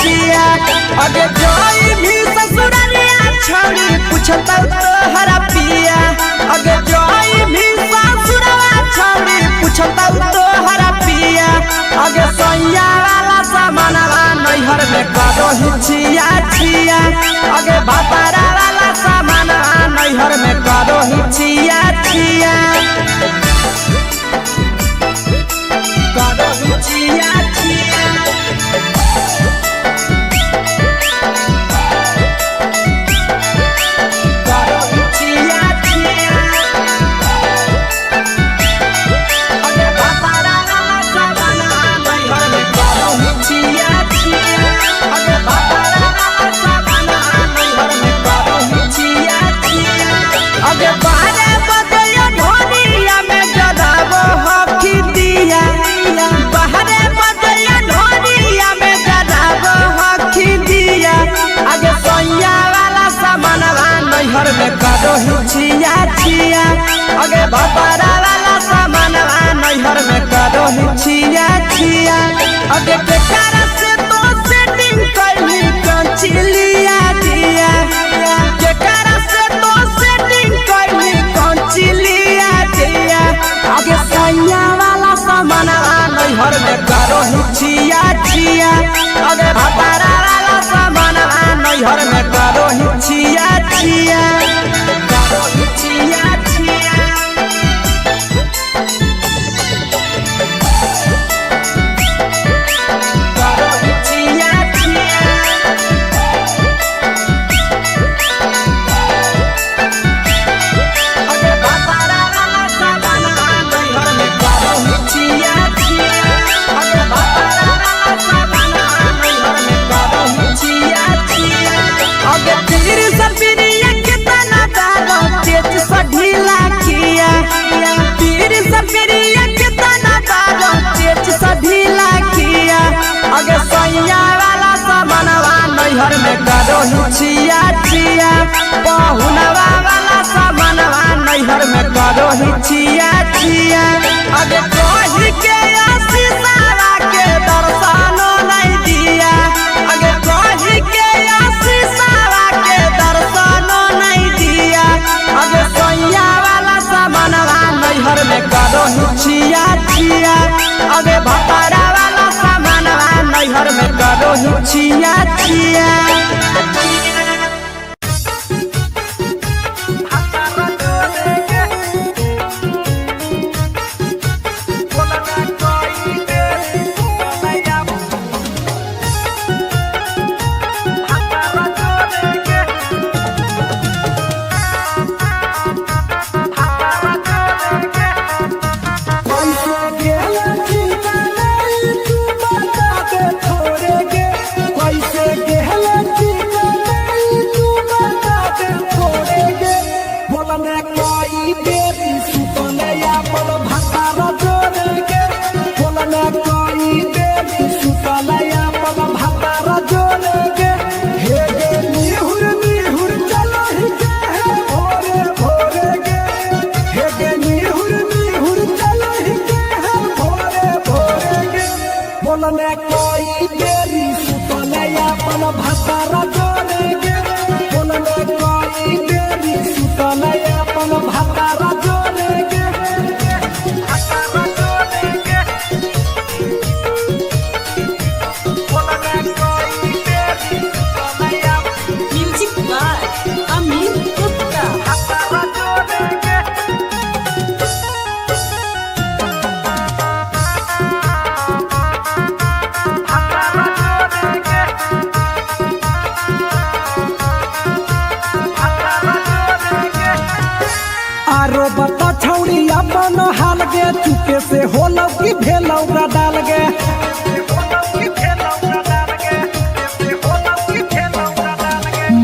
छिया। अगे जोई भी ससुरलिया छौड़ी पूछतौ तोहरा पिया। अगे जोई भी ससुरवा छौड़ी पूछतौ तोहरा पिया। अगे सैया वाला सामानवा नैहर में करो ही छिया छिया। अगे भातारा वाला सामानवा नैहर में करो ही छिया छिया। करो ही छिया छिया। करो ही छिया छिया। अगे भातारा वाला सामानवा नैहर में करो ही छिया छिया। अगे भातारा वाला सामानवा नैहर में करो ही छिया छिया। अगे बारे बदया ढोलिया में जराबो हखी दिया। बाहरे बदया ढोलिया में जराबो हखी दिया। अगे सैया वाला सामानवा नैहर में करो ही छिया छिया। अगे भातारा वाला सामानवा नैहर में करो ही छिया छिया। अगे केकरा से तो सेटिंग कैली कंचिलिया दिया। केकरा से तो सेटिंग कैली कंचिलिया दिया। अगे सैया वाला सामानवा नैहर में करो ही छिया छिया। अगे भातारा वाला सामानवा नैहर में करो ही छिया छिया। करो ही छिया छिया। करो ही छिया छिया। अगे भातारा वाला सामानवा नैहर में करो ही छिया छिया। अगे भातारा वाला सामानवा नैहर में करो ही छिया छिया। अगे पीर सपिरिया कितना दारो तेज सा ढीला किया। पीर सपिरिया कितना दारो तेज सा ढीला किया। अगे सैया वाला सामानवा नैहर में करो ही छिया छिया। पहुनवा वाला सामानवा नैहर में करो ही छिया छिया। अगे कही के आशीषावा के दर्शनो नहीं दिया। अगे कही के आशीषावा के दर्शनो नहीं दिया। अगे सैया वाला सामानवा नैहर में करो ही छिया छिया। अगे भातारा वाला सामानवा नैहर में करो ही छिया छिया। कैसे गेला ठिकाना तू बता दे थोड़े गे। कैसे गेला ठिकाना तू बता दे थोड़े गे। बोलने कोई बेरी सुतने अपन भातार जोड़े गे। बोलने कोई बेरी सुतने अपन भातार जोड़े गे। हे गे निहुर निहुर चलो ही गे हे भोरे भोरे गे। हे गे निहुर निहुर चलो ही गे हे भोरे भोरे गे। बोलने कोई बेरी सुतने अपन भातार जोड़े गे। बोलने कोई बेरी सुतने अपन भातार जोड़े गे। भातार जोड़े गे। बोलने कोई बेरी सुतने अपन म्यूजिक बाय अमित गुप्ता। भातार जोड़े गे। आरो बता छौड़ी अपन हाल गे। चुपे से होलौ की भेलौ डाल गे।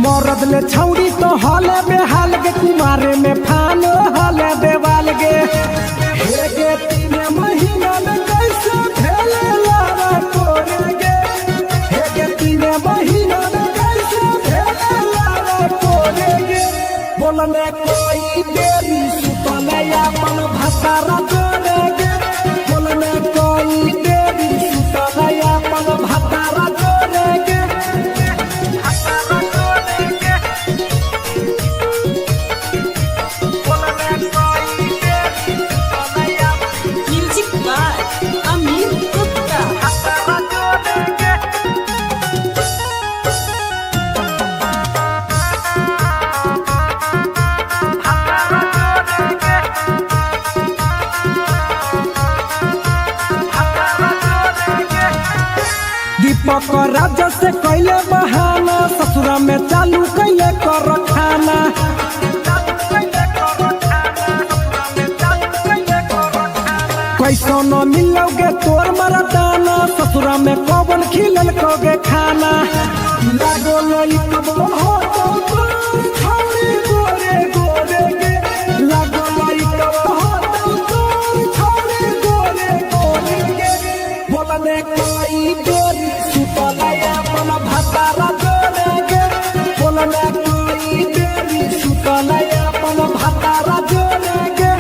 मरद ले छौड़ी तो हाले बेहाल गे। कुमारे में फान हाले देवाल गे। हे गे तीन महीना में कैसे भेले लारा तोरे गे। हे गे तीन महीना में कैसे भेले लारा तोरे गे। बोलने कोई देरी सुतने अपन भातार जोड़े गे। बोलने कोई देरी सुतने अपन भातार जोड़े गे। से कैले बहाना, ससुरा में चालू कैले कर खाना। कैसो न मिलोगे तोर मरदाना, ससुरा में कौन खिलल कोगे खाना। लागो लई कबो हो तो तोर छौरी गोरे गोरे गे, लागो लई कबो हो तो तोर छौरी गोरे गोरे गे। बोलने कोई गोरी सुतलया अपन भतारा जोरे गे, बोलने कोई बेरी सुतलया अपन भतारा जोरे गे।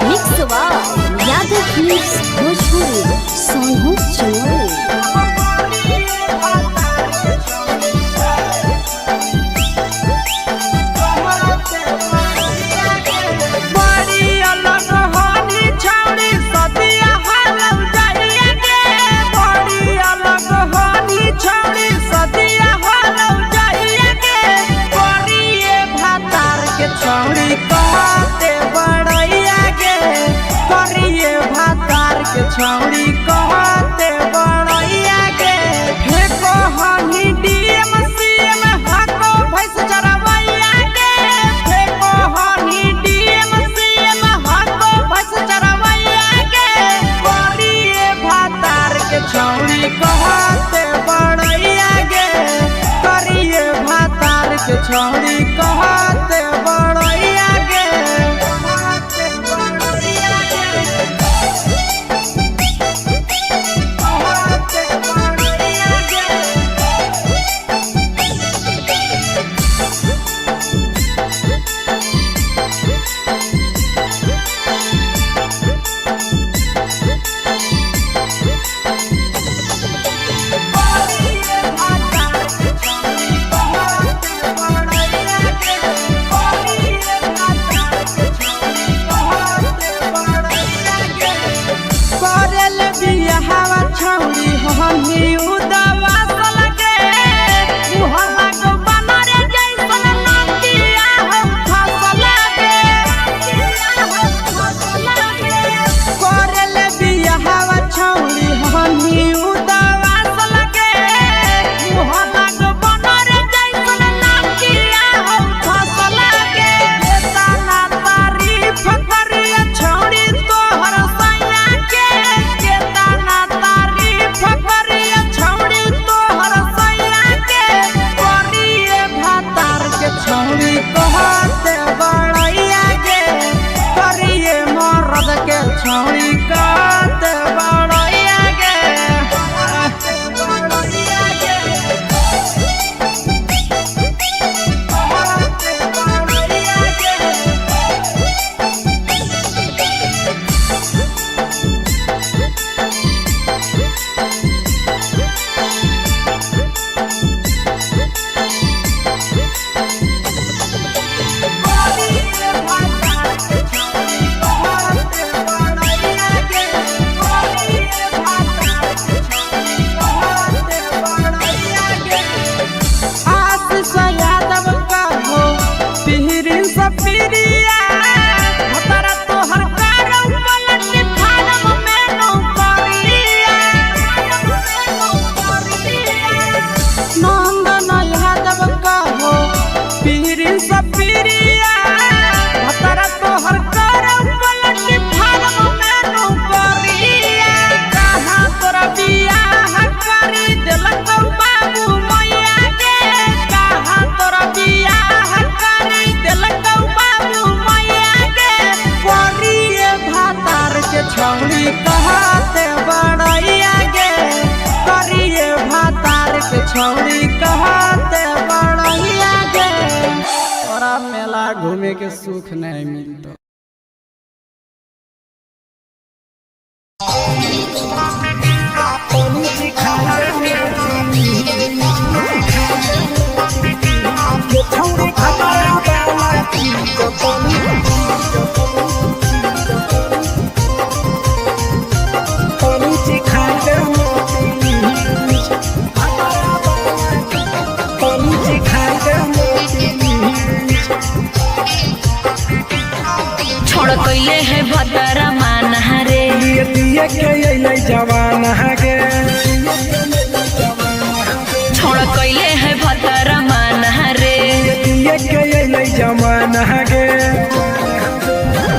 Mix by Yadav films Bhojpuri Sonu Chinoy. बड़ी अलग होनी छौड़ी सदिया हालौ जाइए गे, बड़ी अलग होनी छौड़ी सदिया हालौ जाइए गे। करिए भातार के छौड़ी कहते बड़ैया गे, करिए भातार के छौड़ी कहते बड़ैया गे। फेको हनी डीएम सीएम हको भैंस चरवैया गे, फेको हनी डीएम सीएम हको भैंस चरवैया गे। करिए भातार के छौड़ी कहते बड़ैया गे, करिए भातार के छौड़ी कहते बड़ैया गे, कहते बड़ैया गे, कहते बड़ैया गे। करेल बियाहवा छौड़ी हमी उदवा सलगे, मुहला गो बनरे जैसन नातिया हम फसल गे। करेल बियाहवा छौड़ी हमी उदवा सलगे, मुहला गो बनरे जैसन नातिया हम फसल गे। केतना तारीफ करिया छौड़ी तोहर सैया के, केतना तारीफ करिया छौड़ी तोहर सैया के। करिए भातार के छौड़ी कहते बड़ैया गे, करिए मरद के छौड़ी कहते बड़ैया गे, कहते बड़ैया गे, कहते बड़ैया गे। आशीष यादव का हो पिहरी सपीरिया, भतरा तोहर कारौ पलट फारम में नौकरिया। नंदन यादव का हो पिहरी सपीरिया, भतरा तोहर कारौ पलट फारम में नौकरिया। कहाँ तोरा बियाह करी देलक बाबू मैया गे, कहाँ तोरा बियाह करी देलक बाबू मैया गे। करिए भातार के छौड़ी कहते बड़ैया गे, करिए भातार के छौड़ी कहते बड़ैया गे। तोरा मेला घूमे के सुख नहीं मिलतो। Thank you. छोड़ कैले है भतरा माना रे। लिए दिए के अइलै जवाना गे। छोड़ कैले है भतरा माना रे। दिए के अइलै जवाना गे।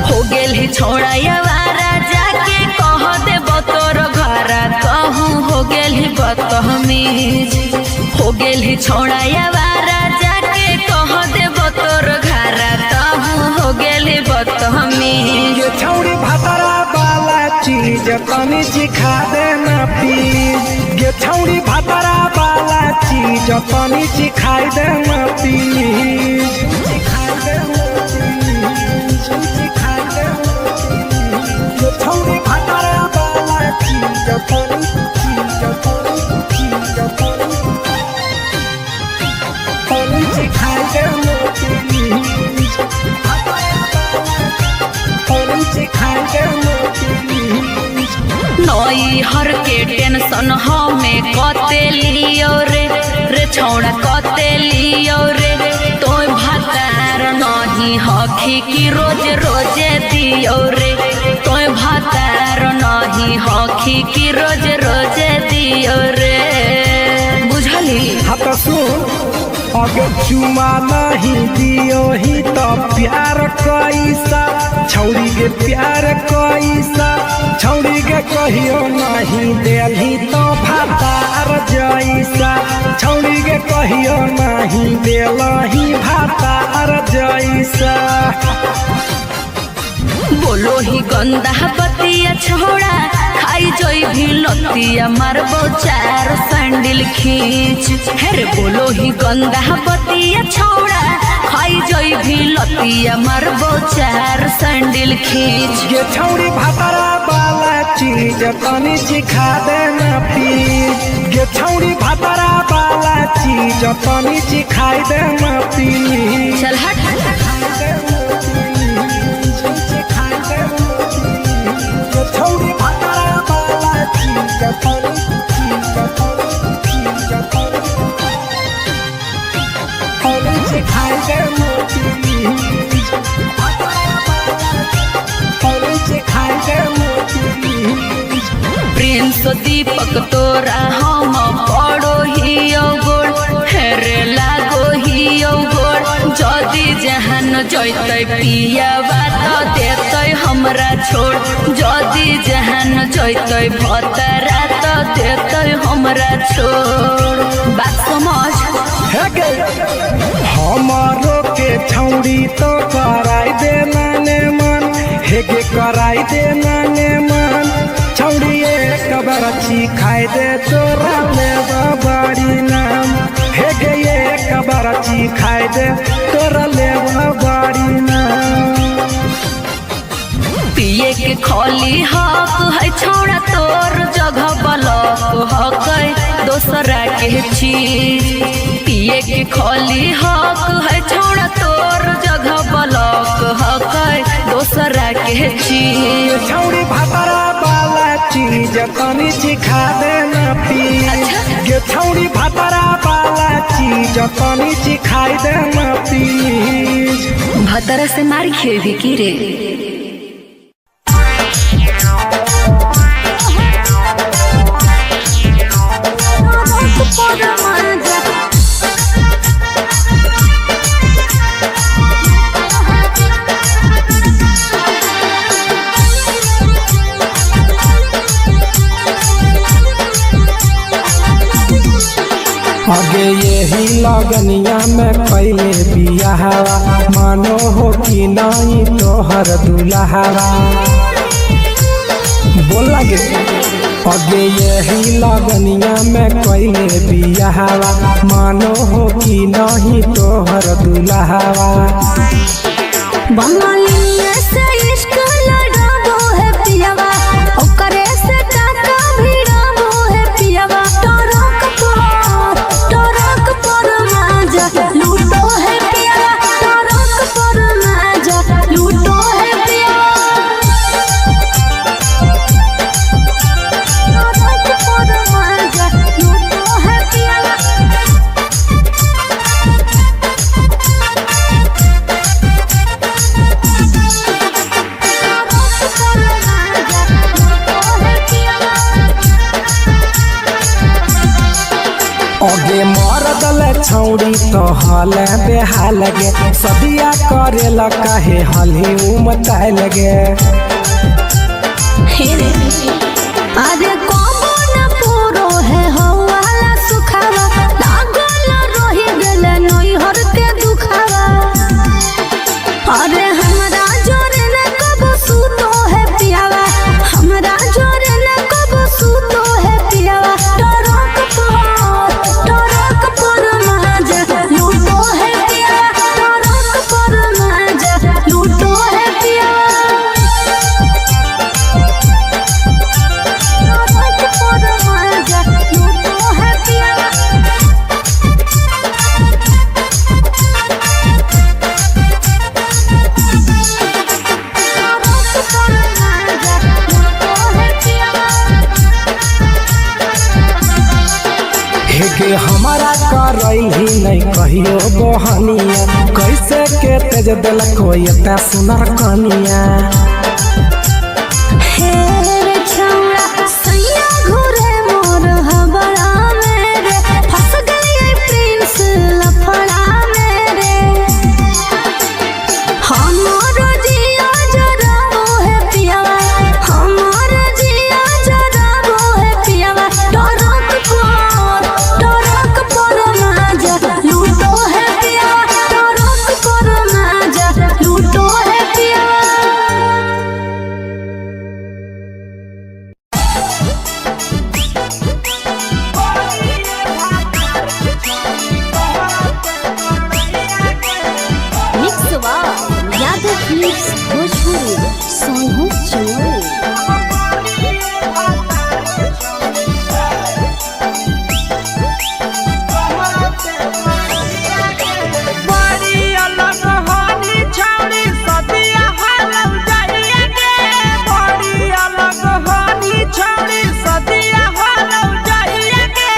हो गेल है छोड़ा यवारा जाके कह दे तोर घरा कहूँ हो गेल है बदतमीज। हो गेल है छोड़ा यवारा जाके कह दे तोर घरा कहूँ हो गेल है बदतमीज। ये छौड़ी भातरा वाला चीज तनी चिखा देना प्लीज। ये छौड़ी भातरा वाला चीज तनी चिखाई देना प्लीज। चिखाई देना प्लीज, चिखाई देना प्लीज। ये छौड़ी भातरा वाला चीज तनी चीज तनी चीज तनी तनी चिखाई देना प्लीज। तनी चिखाई देना प्लीज। नई हर के टेंशन हमें कते लियो रे, रे छौड़ा कते लियो रे। तोय भातार नहीं हखी की रोज रोजे दियो रे। तोय भातार नहीं हखी की रोज रोजे दियो रे। बुझली? हाँ तो सुन, अगर चुमा नहीं दियो ही तो प्यार कैसा, छौड़ी के प्यार कैसा, छौड़ी के कहियो नहीं देलही तो भातार जैसा, छौड़ी के कहियो नहीं देलही भातार जैसा। बोलो ही गंदा बतिया छोड़ा खाई जोई भी लतिया मारबो चार सैंडल खींच। हेरे बोलो ही गंदा बतिया छोड़ा खाई जोई भी लतिया मारबो चार सैंडल खींच। ये छौड़ी भातरा वाला चीज तनी चिखा देना प्लीज। ये छौड़ी भातरा वाला चीज तनी चिखाई देना प्लीज। चल हट। छौड़ी भातरा वाला चीज तनी चीज तनी चीज तनी तनी चिखाई देना प्लीज। तनी चिखाई देना प्लीज। प्रिंस दीपक तोरा हम पड़ो हियो गोड़, हेरे लागो हियो गोड़। जदि जहान जैतै पियावा त देतै हमरा छोड़। जदि जहान जैतै भतरा त देतै हमरा छोड़। बात समझ। हे गे, हमारो के छौड़ी तो कराई देना ने मन, हे गे कराई देना ने मन। छौड़ी एक बार खाई दे तोरा ले बड़ी नाम, हे गे एक बार खाई दे तोरा ले बड़ी नाम। पिए के खोली हक है छोड़ा तोर जगह बलक हक है दोसरा के चीज। पिए के खोली हक है छोड़ा तोर जगह बलक हक है दोसरा के चीज। छौड़ी भातरा वाला चीज तनी चिखा देना प्लीज। ये छौड़ी भातरा वाला चीज तनी चिखाई देना प्लीज। भतरा से मार खेबी की रे। आगे यही लगनिया में पहले बियाहवा, मानो हो कि नहीं तोहर दुल्हावा। बोल लगे आगे यही लगनिया में पहले बियाहवा, मानो हो कि नहीं तोहर दुल्हावा। बंगालिया से इश्क लड़ाबो है पियावा, ओकरे से काका भिड़ाबो है पियावा। टरक पर माजा लूटो है पियावा, टरक पर माजा लूटो है पियावा। टरक पर माजा लूटो है पियावा। छौड़ी तो हल बेहाल गे, सदिया करेला काहे हलही उमताए लगे। अरे कबो न पूरो है हवाला सुखावा, लागल रही गेल नैहर के दुखावा। अरे हमरा जोरे न कबो सुतो है पियावा, हमरा जोरे न कबो सुतो है पियावा। टरक पर माजा लूटो है पियावा, टरक पर माजा लूटो है पियावा। टरक पर माजा लूटो है पियावा। टरक पर माजा लूटो है पियावा। हेगे हमारा करैली नहीं कहियो बहनिया, कैसे के तेज देलको एता सुनर कनिया। हे रे छौड़ा सैया घुरे मोर हबड़ा मेरे, फंस गई प्रिंस लफड़ा मेरे। हमर जिया जराबो है पियावा, हमर जिया जराबो है पियावा। टरक पर माजा लूटो है पियावा, टरक पर माजा लूटो है पियावा। मिक्स वा यादव फिल्म्स भोजपुरी सोनू चमोली। बड़ी अलग होनी छौड़ी सदिया हालौ जाइया गे, बड़ी अलग होनी छौड़ी सदिया हालौ जाइया गे।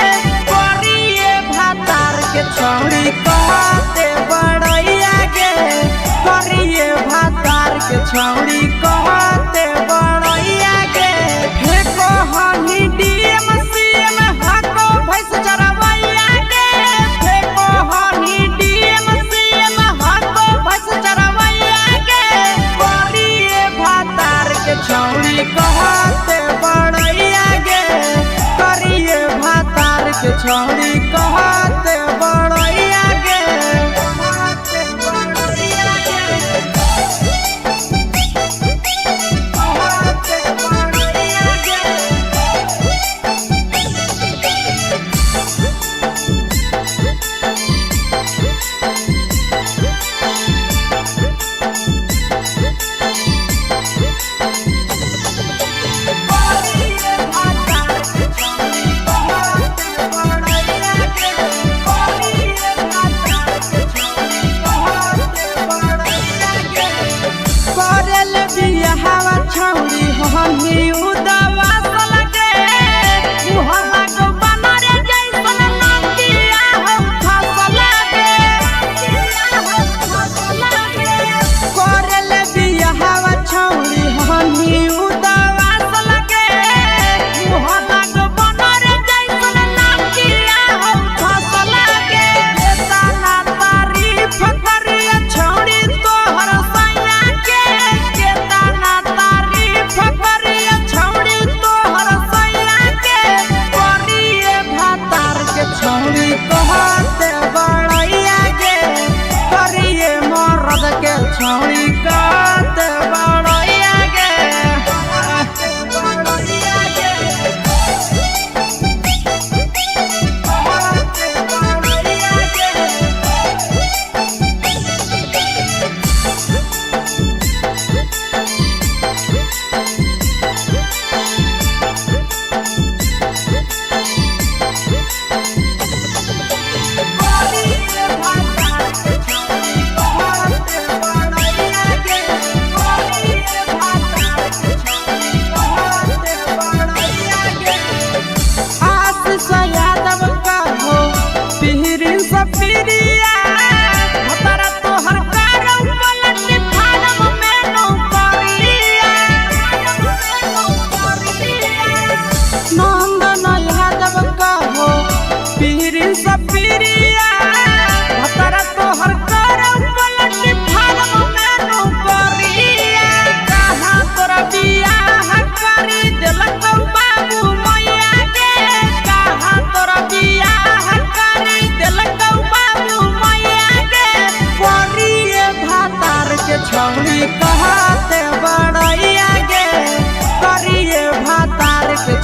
बड़िए भातार के छौड़ी कहते बड़ैया गे, बड़िए भातार के छौड़ी कहते बड़ैया गे। फेको हनी डीएम सीएम हाको भैंस चरवैया गे, फेको हनी डीएम सीएम हाको भैंस चरवैया गे। बड़िए भातार के छौड़ी कहते बड़ैया गे, करिए भातार के छौड़ी कहते बड़ैया गे, कहते बड़ैया गे, कहते बड़ैया गे।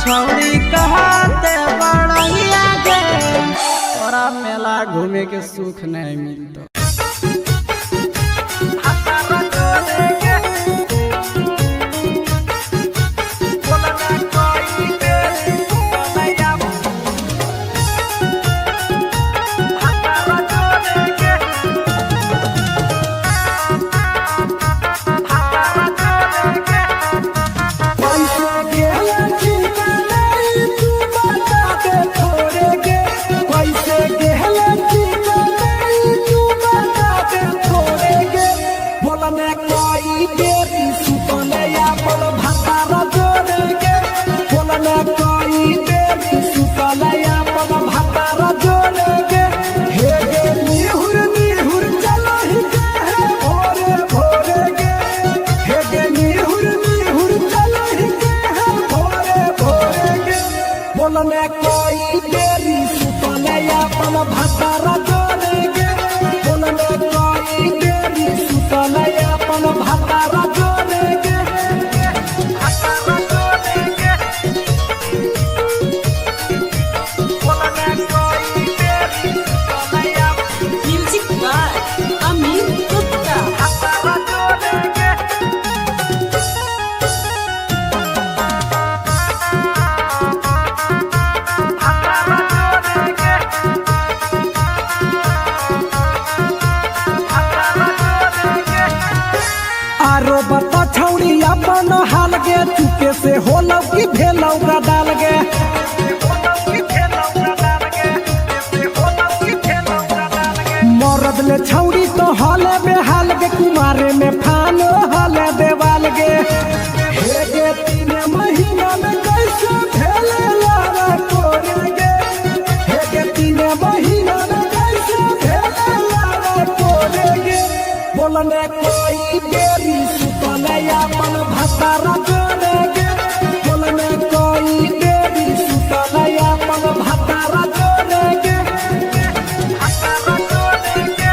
छौड़ी कहते बड़ैया गे। तोरा मेला घूमे के सुख नहीं मिलतो। कैसे गेला ठिकाना तू बता दे थोड़े गे, कैसे गेला ठिकाना तू बता दे थोड़े गे। बोलने कोई देरी सुतने अपन भातारा जोड़े गे, बोलने कोई देरी सुतने अपन भातारा जोड़े गे। हे गे निहुर निहुर चलो ही गे है भोरे भोरे गे, हे गे निहुर निहुर चलो ही गे है भोरे भोरे गे। बोलने कोई देरी सुतने अपन भातारा जोड़े गे, बोलने कोई देरी सुतने अपन भातारा जोड़े गे। भातारा जोड़े गे। बोलने कोई देरी सुतने अपन म्यूजिक बाय अमित गुप्ता। भातारा जोड़े गे। भातारा जोड़े गे। भातारा जोड़े गे। आरो बता छौड़ी अपन हाल गे, चुपे से होलौ कि भेलौ डाल गे। मरद ले छौड़ी तो हले बेहाल गे, कुमारे में फानो हले देवाल गे। हे गे 3 महीना में कैसे भेले लारा कोरे गे, हे गे 3 महीना में कैसे भेले लारा कोरे गे। बोलने कोई देरी सुतने अपन भातारा जोड़े गे, बोलने कोई देरी सुतने अपन भातारा जोड़े गे। भातारा जोड़े गे।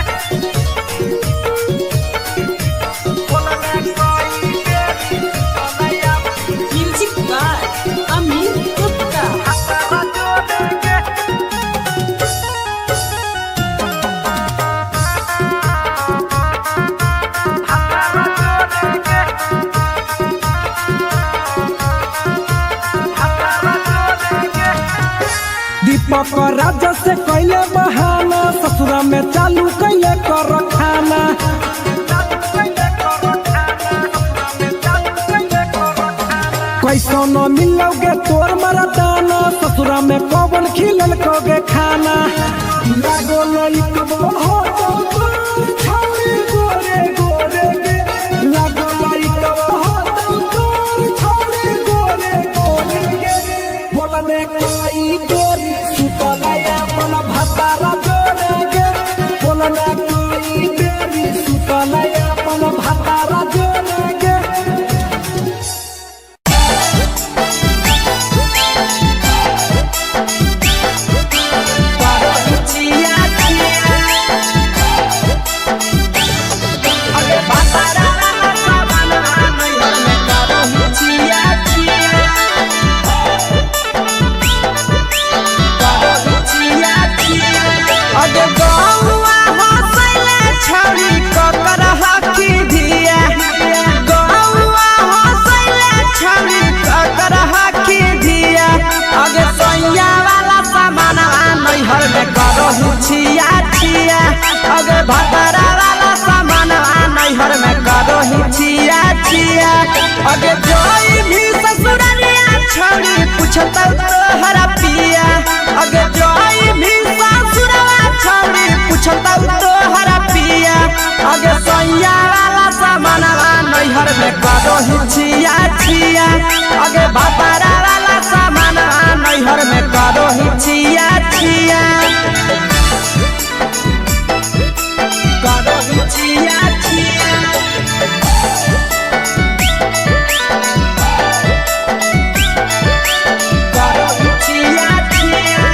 बोलने कोई देरी सुतने अपन म्यूजिक बाय अमित गुप्ता। भातारा जोड़े गे। भातारा जोड़े गे। भातारा जोड़े गे। दीपक राजा से कैले बहाना, ससुरा में चालू कैले कर खाना। कैसो न मिलोगे तोर मरदाना, ससुरा में कौन खिलल कोगे खाना। लागो लइकबो हो तो तोर छौरी गोरे गोरे गे, लागो लइकबो हो तो तोर छौरी गोरे गोरे गे। बोलने कोई देरी सुतने अपन भातारा जोड़े गे, बोलने कोई देरी सुतने अपन भातारा जोड़े गे। छिया छिया। अरे भातारा सामान नैहर में करहु छिया छिया। करहु छिया छिया। अरे गौआ हँसैले छौड़ी ककर हकी धिया, गौआ हँसैले छौड़ी ककर हकी धिया। अगे सैया वाला सामान नैहर में करहु छिया छिया। अगे भतरा वाला सामान नैहर में करहु छिया छिया। अगे जोई भी ससुररिया छौड़ी पूछतौ तोहरा पिया, अगे जोई भी ससुरवा छौड़ी पूछतौ तोहरा पिया। अगे सैया वाला सामान नैहर में करहु छिया छिया। अगे भतरा वाला सामान नैहर में करहु छिया छिया। करहु छिया छिया। करहु छिया छिया।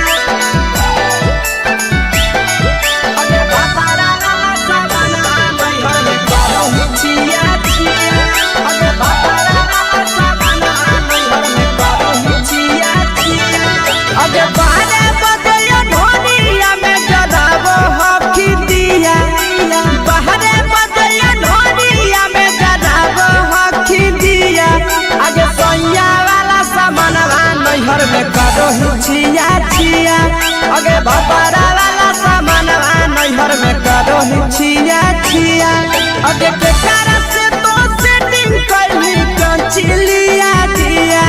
अगे भातारा वाला सामान नैहर में करहु छिया छिया। अगे भातारा वाला सामान नैहर में नैहर में करो ही छिया छिया। अगे भतारा वाला सामानवा नैहर में करो ही छिया छिया। अगे केकरा से तो सेटिंग कैली कंचिलिया दिया,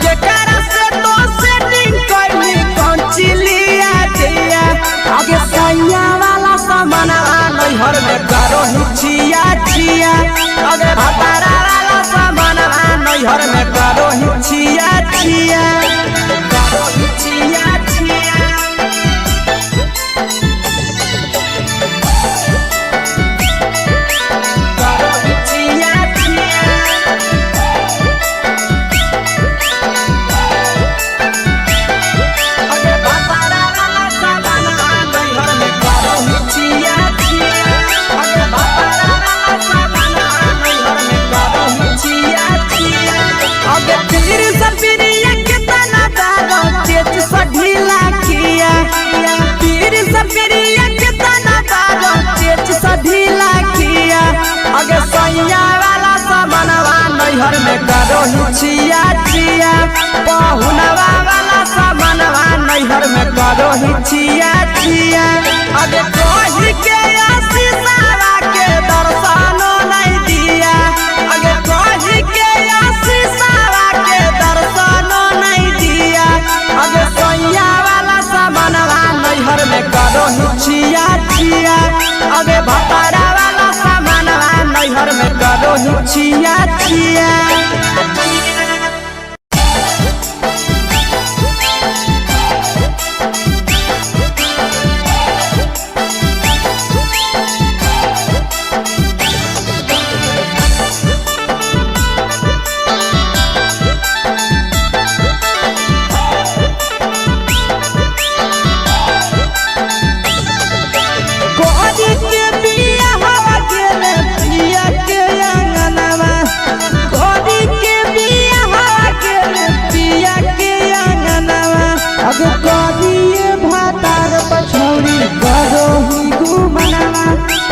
केकरा से तो सेटिंग कैली कंचिलिया दिया। अगे सैया वाला सामानवा नैहर में करो ही छिया छिया। अगे भतारा वाला सामानवा नैहर में करो ही छिया छिया, करो ही छिया छिया। करो ही छिया छिया। अगे भतारा वाला सामानवा नैहर में करो ही छिया छिया। अगे भतारा वाला सामानवा नैहर में करो ही छिया छिया। अगे पीर सपिरिया कितना दागो चेच सा ढीला किया, पीर सपिरिया कितना दागो चेच सा ढीला किया। अगे सैया वाला सामानवा नैहर में करो ही छिया छिया। पहुनवा वाला सामानवा नैहर में करो ही छिया छिया। अगे कही के आशीषवा के दर्शनो नहीं दिया, अगे कही के आशीषवा के दर्शनो नहीं दिया। अगे सैया वाला सामानवा नैहर में करो ही छिया छिया। अगे भतारा वाला सामानवा नैहर में करो ही छिया छिया। कोरी के बिया हवा गेले पिया के अंगनवा, कोरी के बिया हवा गेले पिया के अंगनवा। अब करिए भातार पछौरी करो ही गुमनवा,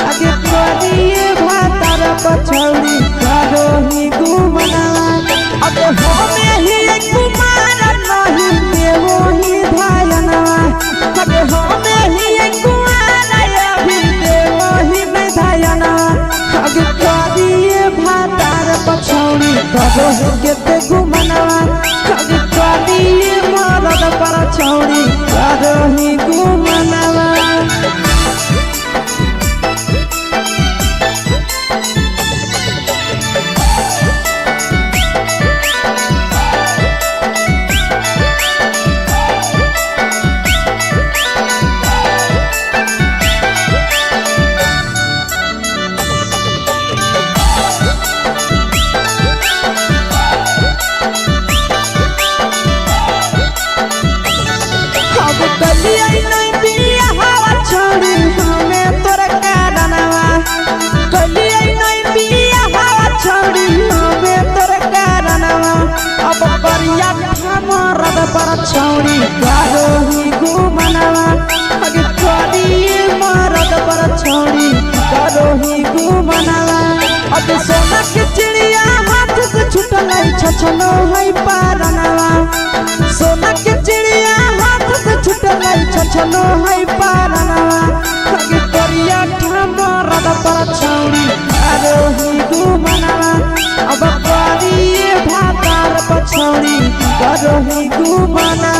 अब करिए भातार पछौरी करो ही गुमनवा। अब होमे ही कुमार नहीं देवो ही धायनवा, अब होमे ही कुमार अभी देवो ही नहीं धायनवा। अब करिए भातार पछौरी करो ही केते गुमनवा, अब करिए मरद पर छौरी करो ही गुमनवा। अब कलिया नहीं बिया हवा छोड़ी हमें तोर कारणवा, कलिया नहीं बिया हवा छोड़ी हमें तोर कारणवा। अब परिया मरद पर छौरी करो ही गुमनवा, अग करिए मरद पर छौरी करो ही गुमनवा। अब सोना के चिड़िया हाथ से छुटल छछनो है पारनवा, सोना के चिड़िया हाथ से छुटल छछनो है पारनवा। अग करिया मरद पर छौरी करो ही गुमनवा, अब करिए भातार पछौरी करो ही गुमनवा।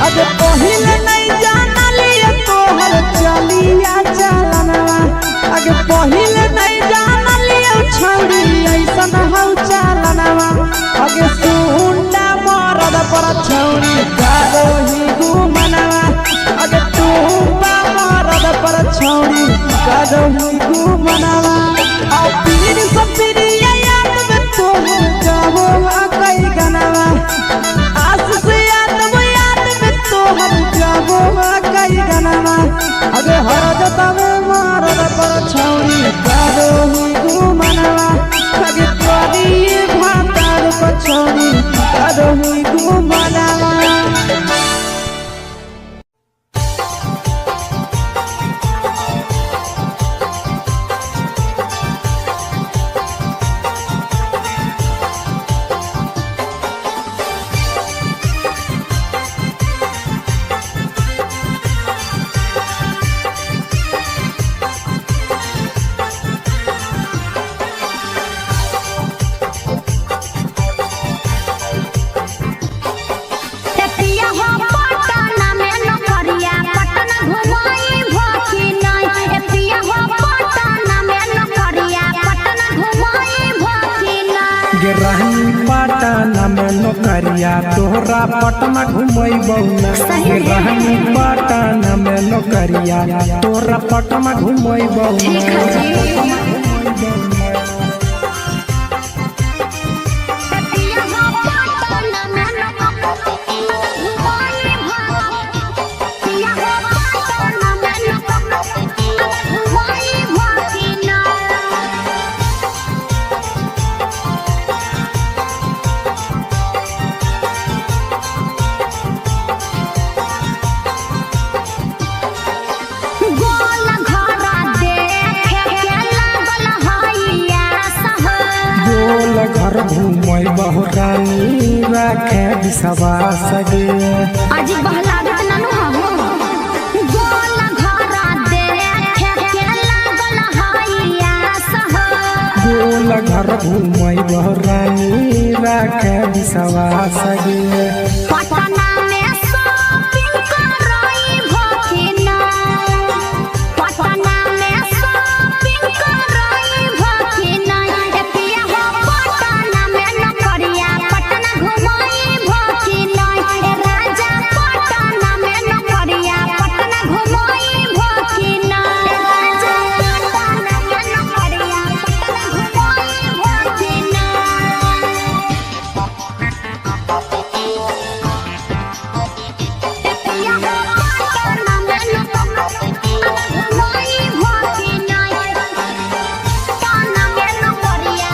अब पहिले नहीं जानलिए तोहर चलिया चलनवा, अगे पहिले नहीं जानलिए छौरी ऐसन हौ चलनवा। अगे सुंडा मरद पर छौरी करो ही गुमनवा, अगे टूपा मरद पर छौरी करो ही गुमनवा। आ पीर सपिरिया याद में तोहर गावो आ कई गनवा, आस से याद में तोहर गावो अगे हर जतावे मारद पर छौरी करो ही गुमनवा। अगे तोरी भातार पर छौरी करो ही गुमनवा। पिया हो पटना में नौकरिया पटना घुमाई भखी नहीं। ए पिया हो पटना में नौकरिया पटना घुमाई भखी नहीं। गे रानी पटना में नौकरिया तोहरा पटना घुमैबौ ना। गे रानी पटना में नौकरिया तोहरा पटना घुमैबौ ठीक है जी। ए पिया हो पटना में नौकरिया घुमाई भखी। पिया हो पटना में नौकरिया घुमाई भखी नहीं। गोल घरा देखे के लागल हैया सहर। गोल घर घुमैबौ रानी राखे विश्वास गे। अजी बहलागत ननु हबो। गोल घरा देखे के लागल हैया सहर। गोल घर घुमैबौ रानी राखे विश्वास गे। पटना में शॉपिंग करई भखिना। पटना में शॉपिंग करई भखिना। ए पिया हो पटना में नौकरिया पटना घुमाई भखिना। ए राजा पटना में नौकरिया पटना घुमाई भखिना। ए राजा पटना में नौकरिया पटना घुमाई भखिना। पिया हो पटना में नौकरिया घुमाई भखिना। पटना में नौकरिया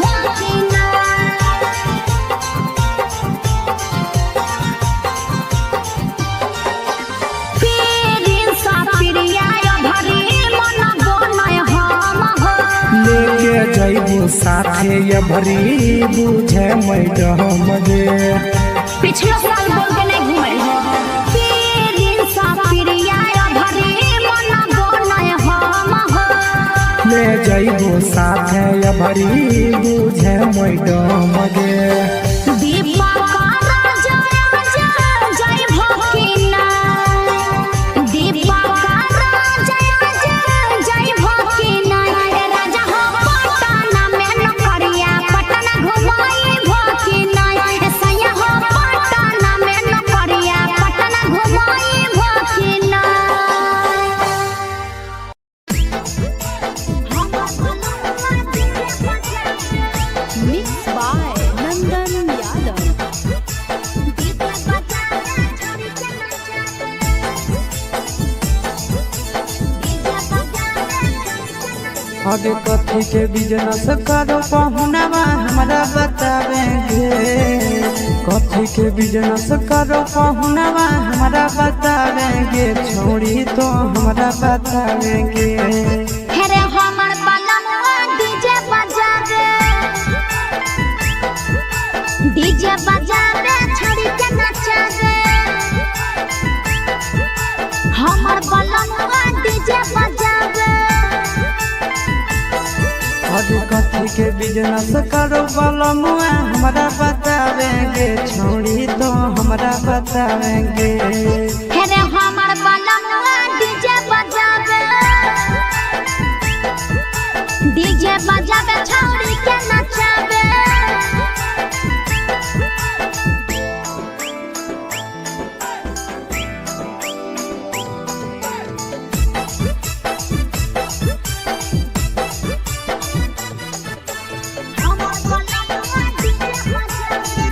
भखिना। पीरिन सा प्रिया भरी मन बनय हम हो। लेके जैबू साथे ये भरी बुझे मैडम गे। पिछलो साल बोल के नहीं घूमे हो। पीरिन सा प्रिया भरी मन बनय हम हो। ले जैबू साथे ये भरी बुझे मैडम गे। दीपा का राजा जय भकिना। दीपा का राजा जय भकिना। ए राजा हो पटना में नौकरिया पटना घुमाई भकिना। ए सैया हो पटना में नौकरिया पटना घुमाई भकिना। Mix by Nandan Yadav. अबे कथी के बिजनेस करो पहुनावा हमरा बतावेंगे। कथी के बिजनेस करो पहुनावा हमरा बतावेंगे। छोड़ी तो हमरा बतावेंगे। हेरे हमर बलमुआ डीजे बजावे। डीजे बजावे छड़ी के नचावे। हमर बलमुआ डीजे बजावे। अबे कथी के बिजनेस करो बलमुआ हमरा बतावेंगे। छोड़ी तो हमरा बतावेंगे। हेरे हमर बलमुआ डीजे बजावे। डीजे बजावे छौड़ी के नचावे। हमर बलमुआ डीजे बजावे।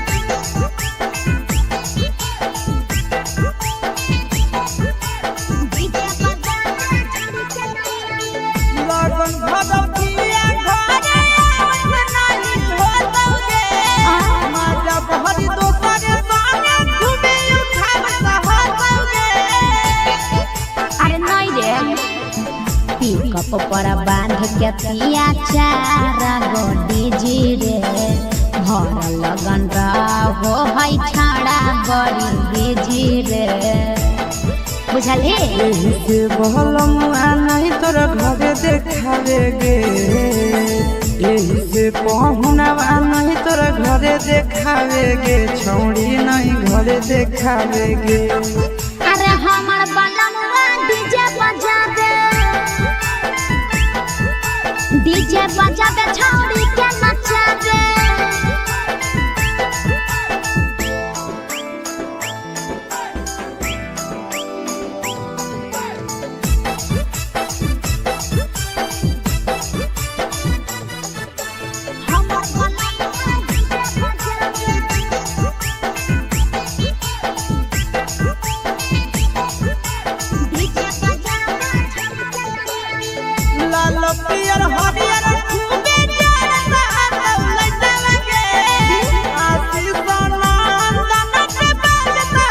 ऊपर बांध के पिया चार गो डीजी रे। भर लगन रहो है छाड़ा बड़ी बिजी रे, बुझलही? एही से बहलमुआ नहीं तोरा घरे देखावे गे। एही से पहुनवा नहीं तोरा घरे देखावे गे, छौड़ी नहीं घरे देखावे गे। अरे हमर बलमुआ डीजे बजावे, डीजे बजावे छौड़ी के नचावे। हमर बलमुआ डीजे बजावे, डीजे बजावे छौड़ी के नचावे। लाल पियर हरियर खूबे जरता दौलत लगे, आशीष नंदन के बजता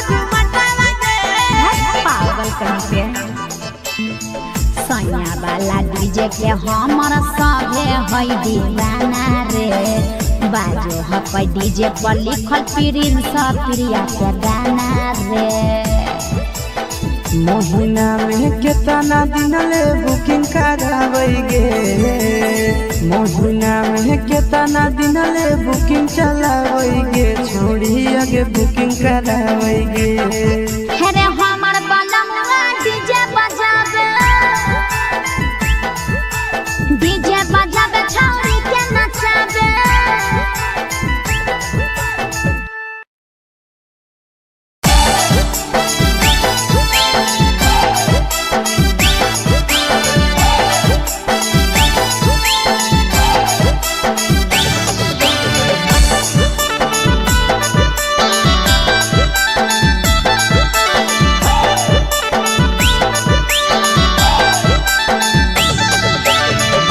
झुमट लगे। पागल कहीं पे। सैया वाला डीजे के हमर सभे है दीवाना रे। बाजो हप डीजे पर लिखल प्रिंस प्रिया के गाना रे। महीना में केतना दिन ले बुकिंग कराबै गे। महीना में केतना दिन ले बुकिंग चलाबै गे, छोड़ी आगे बुकिंग कराबै गे। हे रे हमर बलमुआ डीजे बजावे, डीजे बजावे छौड़ी के नचावे।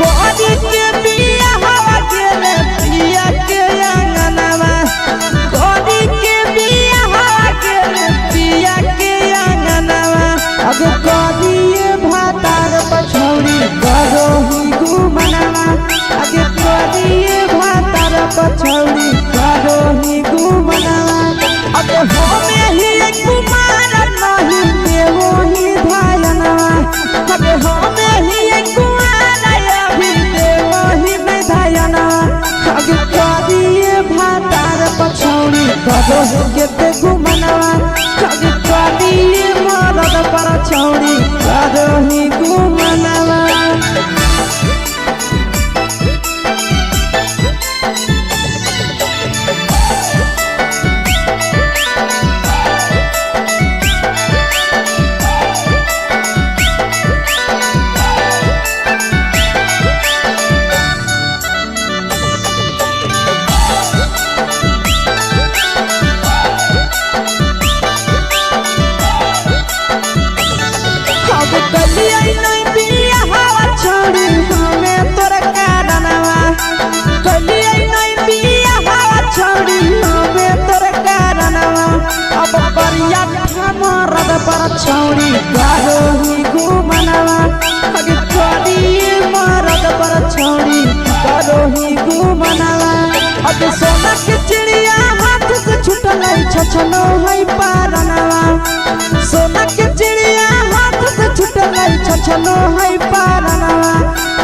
गोरी के बिया हवा गेले पिया के अंगनवा, गोरी के बिया हवा गेले पिया के अंगनवा। अब गोरी भातार पछौड़ी करो ही गुमनवा, अब गोरी भातार पछौड़ी करो ही गुमनवा। अब होमे ही कुमार नहीं देवो ही धायनवा, अब होमे ही कुमार अभी देवो ही धायनवा। अब करिए भातार पछौड़ी करो ही के गुमनवा, अब करिए मरद पर छौड़ी करो ही गुमनवा। अब कलिया नहीं बिया हवा छोड़ी हमें तोर कारणवा, कलिया नहीं बिया हवा छोड़ी हमें तोर कारणवा। अब करिया मरद पर छौड़ी करो ही गुमनवा, अब करिए मरद पर छौड़ी करो ही गुमनवा। अब सोना के चिड़िया हाथ से छुटल छछनो है पारनवा, सोना के चिड़िया हाथ से छुटल छछनो है पारनवा।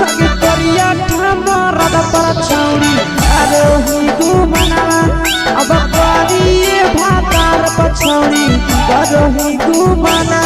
अब करिया मरद पर छौड़ी करो ही गुमनवा, अब करिए भातार पछौड़ी करो ही गुमनवा।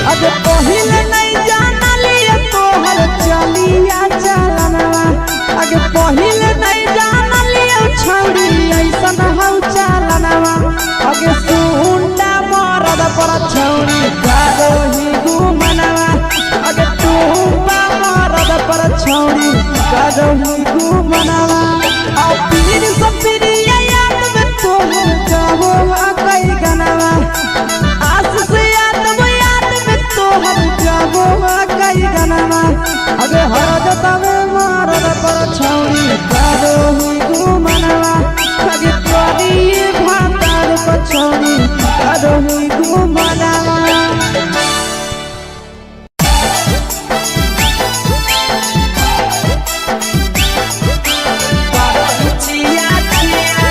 अब पहिले नहीं जानली तोहर चलिया चलनवा, अगे पहिले नहीं जानली छौड़ी ऐसन हौ चलनवा। अगे सुंडा मरद पर छौड़ी करो ही गुमनवा, अगे टूबा मरद पर छौड़ी करहु गुमनवा आ पीर सपिरिया याद में तोहर गावो कई गनवा आस से याद में तोहर गावो कई गनवा अगे हर जतावे मारल पर छौरी करहु गुमनवा अगे तोरी भातार पर छौरी करहु गुमनवा। छिया छिया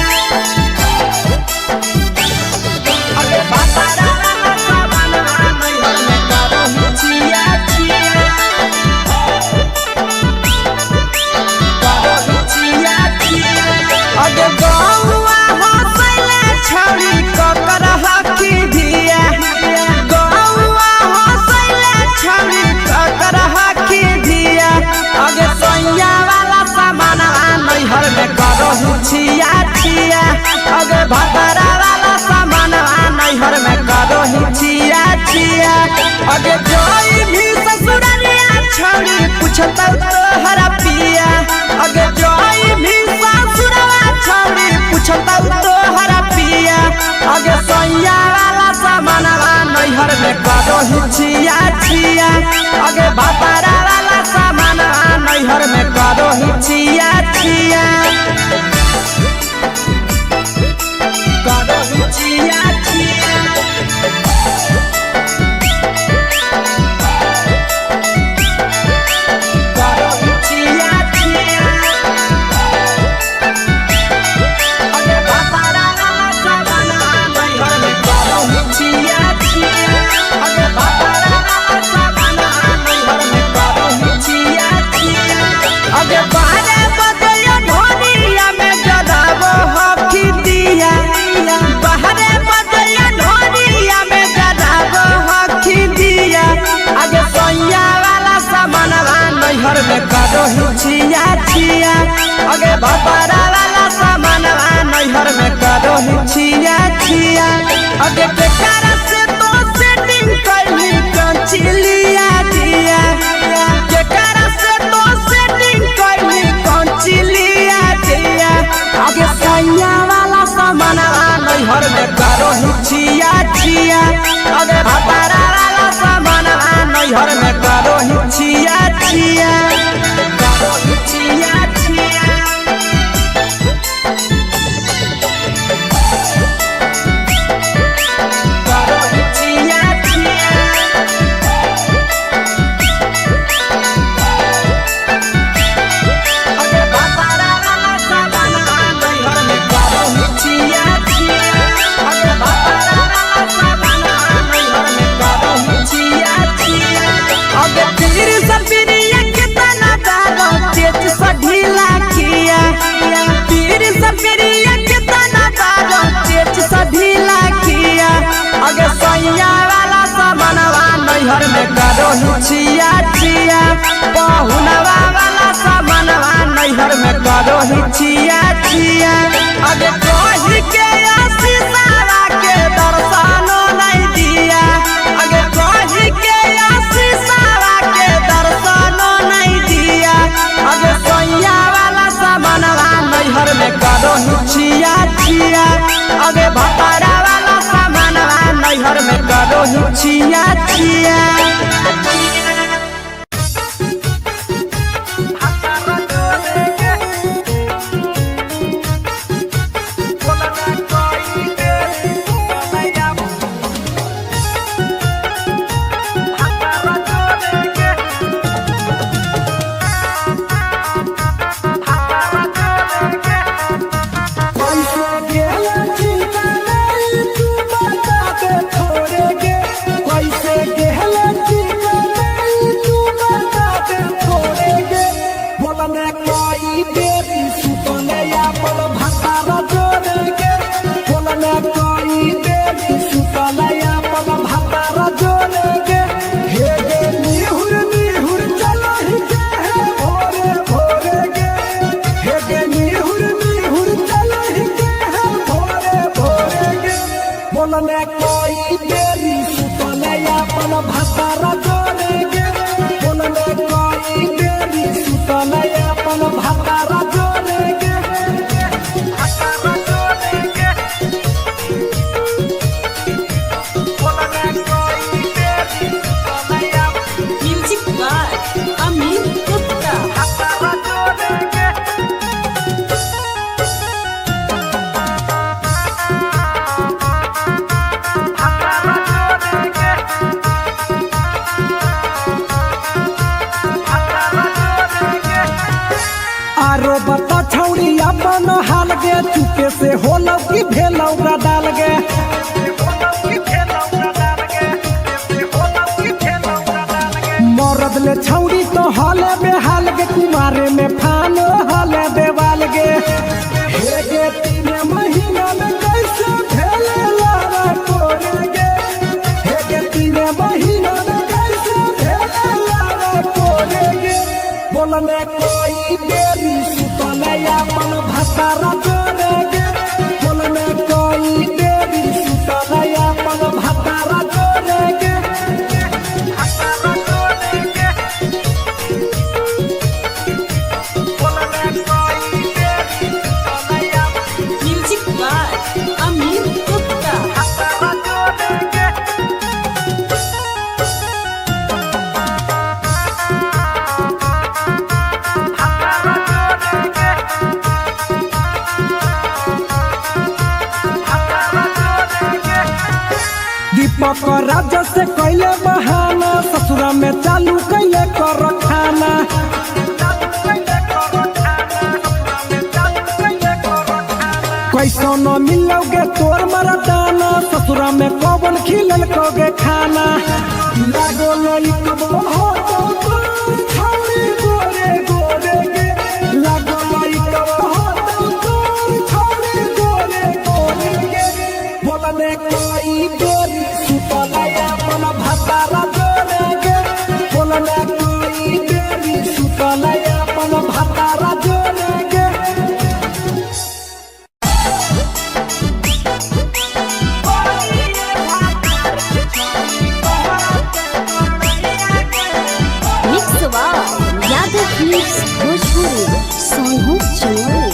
अगे भातारा वाला सामानवा नैहर में करहु छिया छिया करहु छिया छिया अगे गौआ हंसैले छौरी ककर हकी धिया गौआ हंसैले छौरी ककर हकी धिया अगे सैया वाला सामानवा नैहर में करहु छिया छिया अगे भतरा वाला सामानवा नैहर में करहु छिया छिया अगे जोई भी ससुररिया छौरी पूछतौ तोहरा पिया अगे जोई भी ससुरवा छौरी पूछतौ तोहरा पिया अगे सैया वाला सामानवा नैहर में करहु छिया छिया अगे भतरा वाला सामानवा नैहर में करहु छिया छिया करहु छिया छिया करहु छिया छिया अगे भातारा वाला सामानवा नैहर में करहु छिया छिया अगे भातारा वाला सामानवा नैहर में करहु छिया छिया अगे बारे बजयो ढोलिया में जराबो हकी दिया बाहरे बजयो ढोलिया में जराबो हकी दिया अगे सैया वाला सामानवा नैहर में करहु छिया छिया अगे भतरा वाला सामानवा नैहर में करहु छिया छिया अगे केकरा से तो सेटिंग कैली कंचिलिया दिया केकरा से तो सेटिंग कैली कंचिलिया दिया अगे सैया वाला सामानवा नैहर में करहु छिया छिया अगे भतरा वाला सामानवा नैहर में करहु छिया छिया करहु छिया छिया करहु छिया छिया अगे भातारा वाला सामानवा नैहर में करहु छिया छिया अगे भातारा वाला सामानवा नैहर में करहु छिया छिया अगे पीर सपिरिया केतना दारो तेज सा ढीला किया पीर सपिरिया केतना दारो तेज सा ढीला किया अगे सैया वाला सामानवा नैहर में करहु छिया छिया पहुनवा वाला सामानवा नैहर में करहु छिया छिया अगे कही के आशीषावा के दर्शनो नहीं दिया अगे कही के आशीषावा के दर्शनो नहीं दिया अगे सैया वाला सामानवा नैहर में करहु छिया छिया अगे भतरा वाला सामानवा नैहर में करहु छिया छिया। कैसे गेला चिंता नहीं तू बता दे थोड़े गे कैसे गेला चिंता नहीं तू बता दे थोड़े गे बोलने कोई देरी सुतने अपन भातारा जोड़े गे बोलने कोई देरी सुतने अपन भातारा जोड़े गे हे गे निहुर निहुर चलो ही गे हे भोरे भोरे गे हे गे निहुर निहुर चलो ही गे हे भोरे भोरे गे बोलने कोई देरी सुतने अपन भातारा जोड़े गे बोलने कोई देरी सुतने अपन गे, चुपे से होलौ की भेलौ डाल गे। मरद ले छौरी तो हले बेहाल गे, कुमारे में फान हले देवाल गे। हे गे 3 महीना में कैसे भेले लारा कोरे गे, हे गे 3 महीना में कैसे भेले लारा कोरे गे। बोलने कोई बेरी सुतले अपन भतारा जोरे गे, बोलने कोई बेरी सुतले अपन भतारा जोरे गे। Music by Amit Gupta. Deepak Raja से कैले बहाना, ससुरा में चालू कैले कर खाना। कैसो न मिलोगे तोर मरदाना, ससुरा में कौन खिलल कोगे खाना। लागो लइकबो हो तो तोर छौरी गोरे गोरे गे, लागो लइकबो हो तो तोर छौरी गोरे गोरे गे। बोलने कोई बेरी सुतले अपन भतारा जोरे गे, बोलने कोई बेरी सुतले अपन भतारा जोरे गे। Mix by Yadav films Bhojpuri Sonu Chamoli.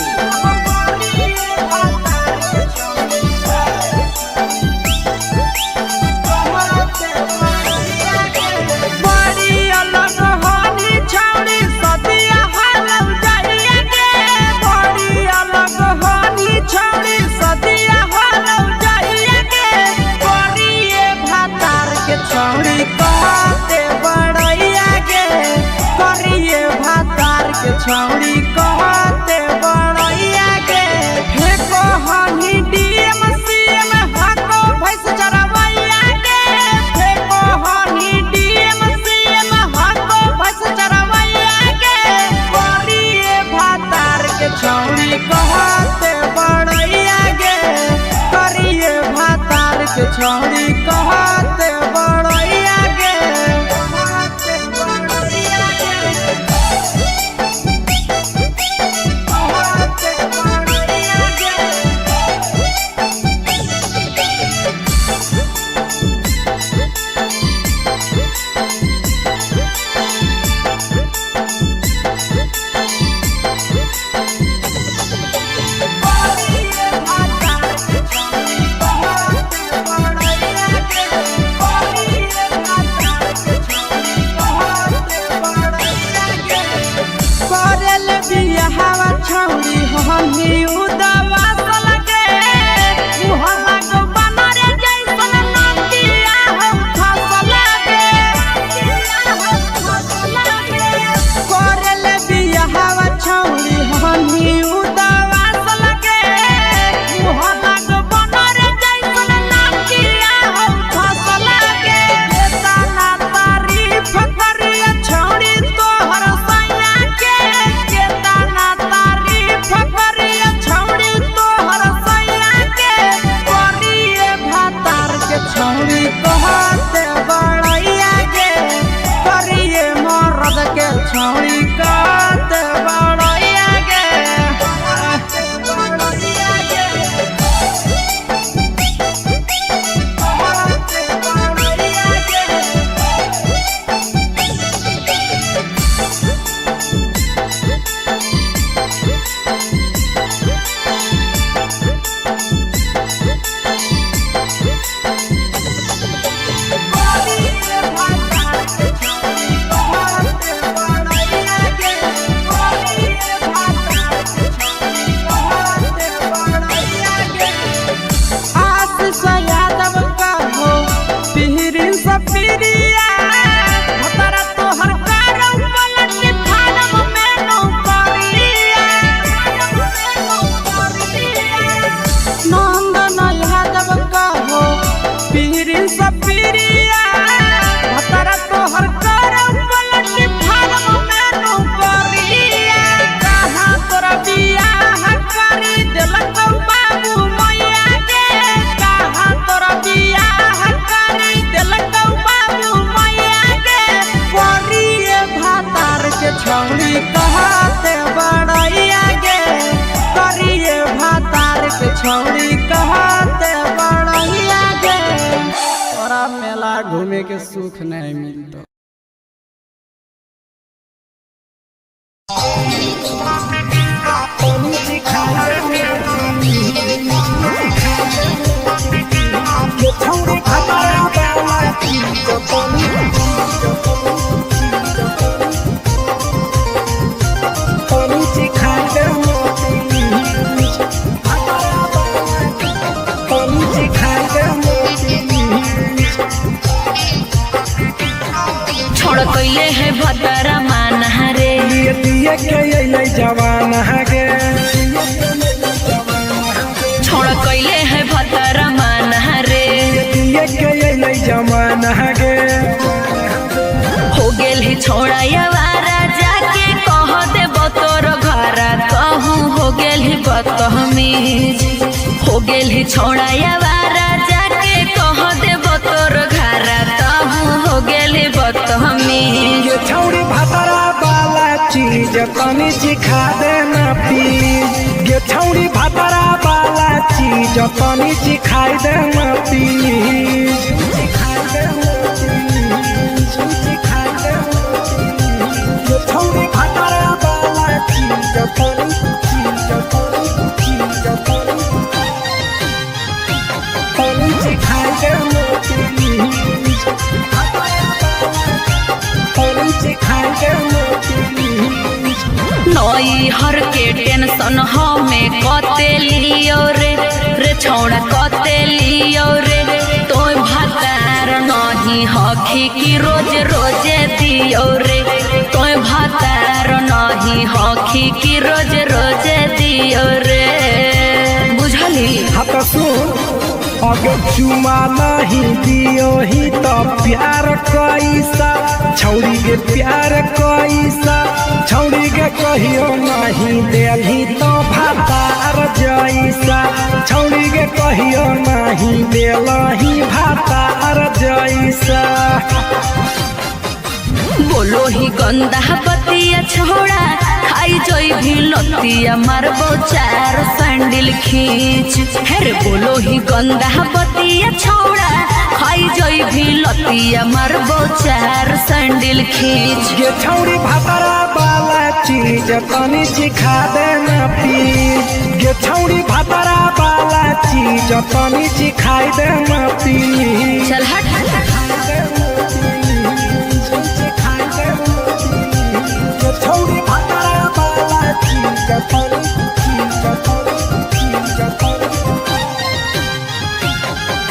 बड़ी अलग होनी छौड़ी सदिया हालौ जाइया गे, बड़ी अलग होनी छौड़ी सदिया हालौ जाइया गे। बड़िए भातार के छौड़ी कहते बड़ैया गे, करिए भातार के छौड़ी कहते बड़ैया गे। फेको हनी डीएम सीएम हाको भैंस चरवैया गे, फेको हनी डीएम सीएम हाको भैंस चरवैया गे। करिए भातार के छौड़ी कहते बड़ैया गे, करिए भातार के छौड़ी कहते बड़ैया गे। कहते बड़ैया गे। मेला घूमे के सुख नहीं मिलतो। छोड़ कैले है भतरा माना रे, दिए के अइलै जवान गे। छोड़ कैले है भतरा माना रे, दिए के अइलै जवान गे। हो गेल ही छोड़ा यवारा जाके कह दे तोर घरा कहूँ हो गेल ही बदतमीज। हो गेल ही छोड़ा यवारा जाके कह दे तोर घरा कहूँ हो गेल ही बदतमीज। ये छौड़ी भातरा वाला चीज तनी सिखा देना प्लीज। ये छौड़ी भातरा वाला चीज तनी सिखाई देना प्लीज। ये छौड़ी भातरा वाला चीज तनी चीज तनी चीज तनी तनी सिखाई देना प्लीज। नई हर के टेंशन हमें कते लियो रे, रे छौड़ा कते लियो रे, तोय भातार नहीं हखी की रोज रोजे दियो रे, तोय भातार नहीं हखी की रोज रोजे दियो रे। बुझली? हाँ तो सुन, अगर चुमा नहीं दियो ही तो प्यार कैसा, छौड़ी के प्यार कैसा, छौड़ी के कहियो नहीं देलही तो भातार जैसा, छौड़ी के कहियो नहीं देलही भातार जैसा। बोलो ही गंदा बतिया छोड़ा खाई जोई भी लतिया मारबो चार सैंडल खींच। हेरे बोलो ही गंदा बतिया छोड़ा खाई जोई भी लतिया मारबो चार सैंडल खींच। ये छौड़ी भातरा वाला चीज तनी सिखा देना प्लीज। ये छौड़ी भातरा वाला चीज तनी सिखाई देना प्लीज। चल हट। ये छौड़ी भातरा वाला चीज तनी चीज तनी चीज तनी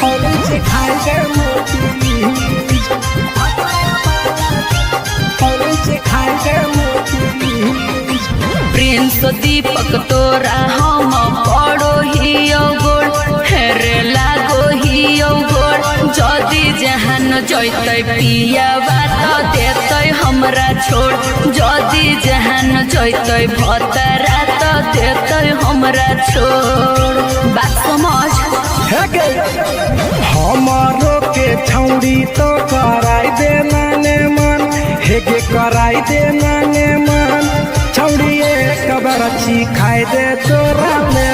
तनी सिखाई देना प्लीज। तनी सिखाई देना प्लीज। प्रिंस दीपक तोरा हम पड़ो हियो गोड़, हेरे लागो हियो गोड़, जदि जहान जैतै पियावा त देतै हमरा छोड़, जदि जहान जैतै भतरा त देतै हमरा छोड़। बात समझ। हे गे हमारो के छौड़ी तो कराई देना ने मन, हे गे कराई देना ने मन, छौड़ी एक बरछी खाई दे तोरा ले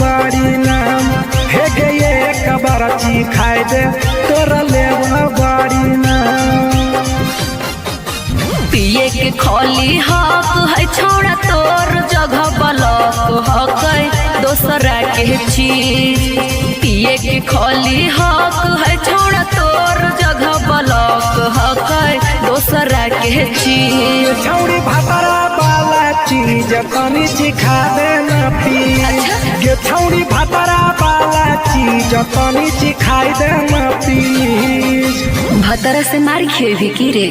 बाड़ी नाम, हे गे एक बरछी खाई दे तोरा ले बाड़ी नाम। पिए के खोली हक है छोड़ा तोर जगह बलक हक है दोसरा के चीज। पिए के खोली हक है छोड़ा तोर जगह बलक हक है दोसरा के चीज। छौड़ी भातरा वाला चीज तनी सिखा देना प्लीज। ये छौड़ी भातरा वाला चीज तनी सिखाई देना प्लीज। भतरा से मार खेबी की रे?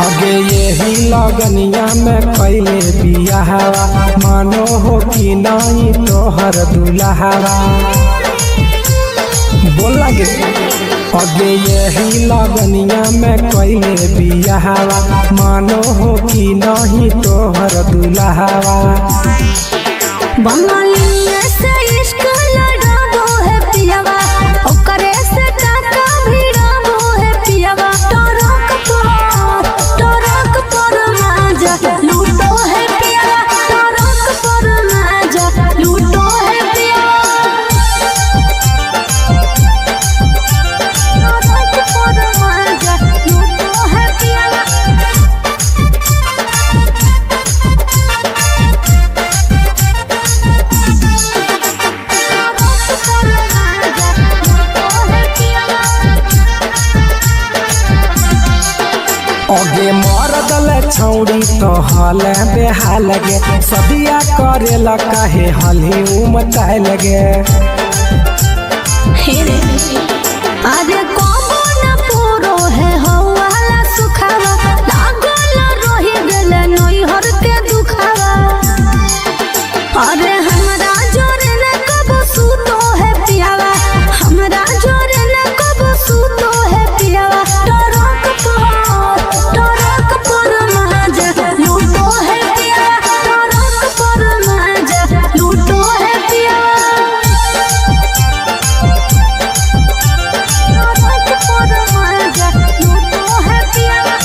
आगे यही लगनिया में कैले बियाहवा, मानो हो कि नहीं तोहर दुल्हावा। बोल लगे। अगे यही लगनिया में कैले बियाहवा, मानो हो कि नहीं तोहर दुल्हावा। बंगालिया से इश्क लड़ाबो है पियावा, ओकरे से टाका भिड़ाबो है पियावा। टरक पर माजा लूटो है पियावा, टरक पर माजा लूटो है पियावा। टरक पर माजा लूटो है पियावा। टरक पर माजा लूटो है पियावा। अगे मरदल छौड़ी तो हल बेहाल गे, सदिया करेला काहे हलही उमताए लगे। अरे कबो न पूरो है हौवाला सुखावा, लागल रही गेल नैहर के दुखावा। अरे हमरा जोरे न कबो सुतो है पियावा, हमरा जोरे न कबो सुतो है पियावा। टरक पर माजा लूटो है पियावा, टरक पर माजा लूटो है पियावा। टरक पर माजा लूटो है पियावा।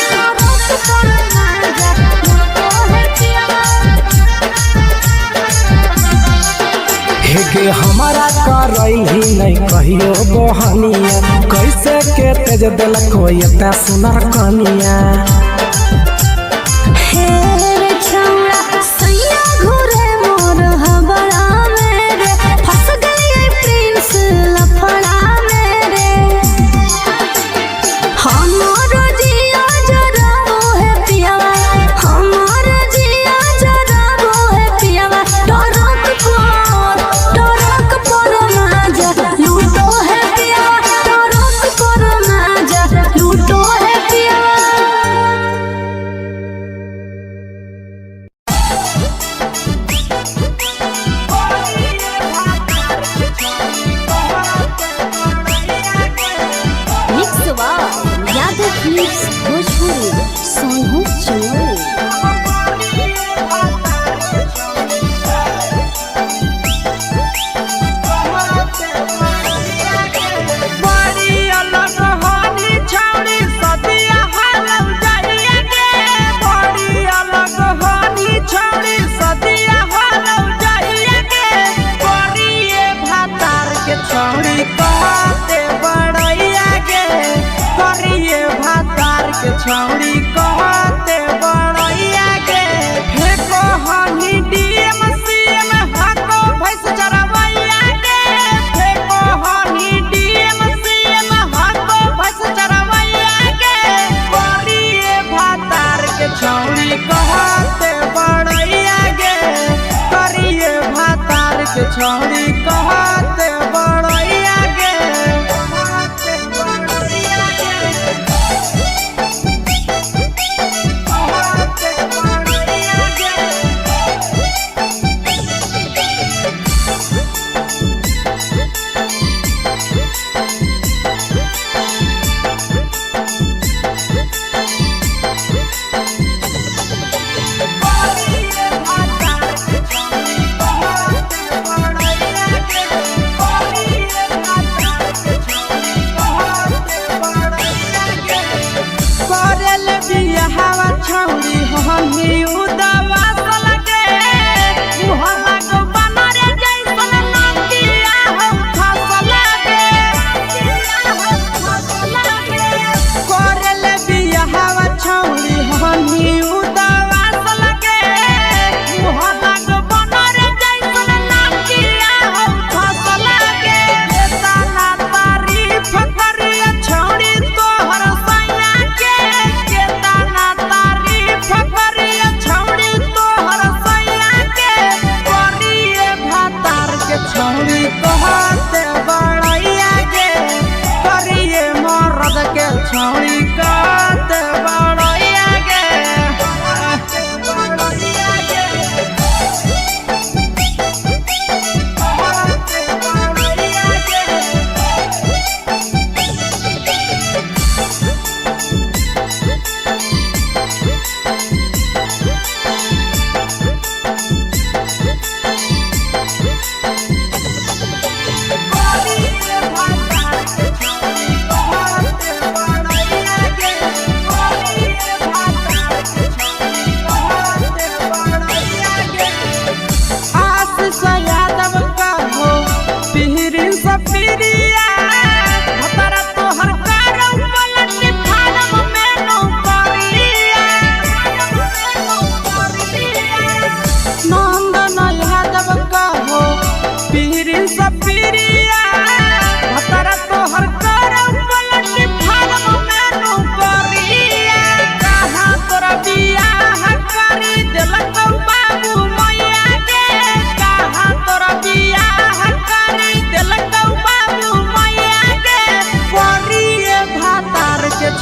टरक पर माजा लूटो है पियावा। हेगे हमारा करैली नहीं कहियो बहनिया, कैसे के तेज देलक एता सुनर कनिया। हे रे छौड़ा सैया घुरे मोर हबड़ा मेरे, फंस गई प्रिंस लफड़ा मेरे। हमर जिया जराबो है पियावा, हमर जिया जराबो है पियावा। टरक पर माजा लूटो है पियावा, टरक पर माजा लूटो है पियावा। Mix by Yadav films Bhojpuri Sonu Chamoli. बड़ी अलग होनी छौड़ी सदिया हालौ जाइए गे, बड़ी अलग होनी छौड़ी सदिया हालौ जाइए गे। करिए भातार के छौड़ी कहते बड़ैया गे, करिए भातार के छौड़ी कहते बड़ैया गे। फेको हनी डीएम सीएम हको भैंस चरवैया गे, फेको हनी डीएम सीएम हको भैंस चरवैया गे। करिए भातार के छौड़ी कहते बड़ैया गे, करिए भातार के छौड़ी कहते बड़ैया गे। कहते बड़ैया गे, कहते बड़ैया गे। करेल बियाहवा छौड़ी हमी उदवा सलगे, मुहवा गो बनरे जैसन नातिया हौ फसलगे। करेल बियाहवा छौड़ी हमी उदवा सलगे, मुहवा गो बनरे जैसन नातिया हौ फसलगे। ताना तारीफ करिया छौड़ी तोहर सैया के, केतना तारीफ करिया छौड़ी तोहर सैया के। करिए भातार के छौड़ी कहते बड़ैया गे, करिए मरद के छौड़ी कहते बड़ैया गे। बड़ैया गे।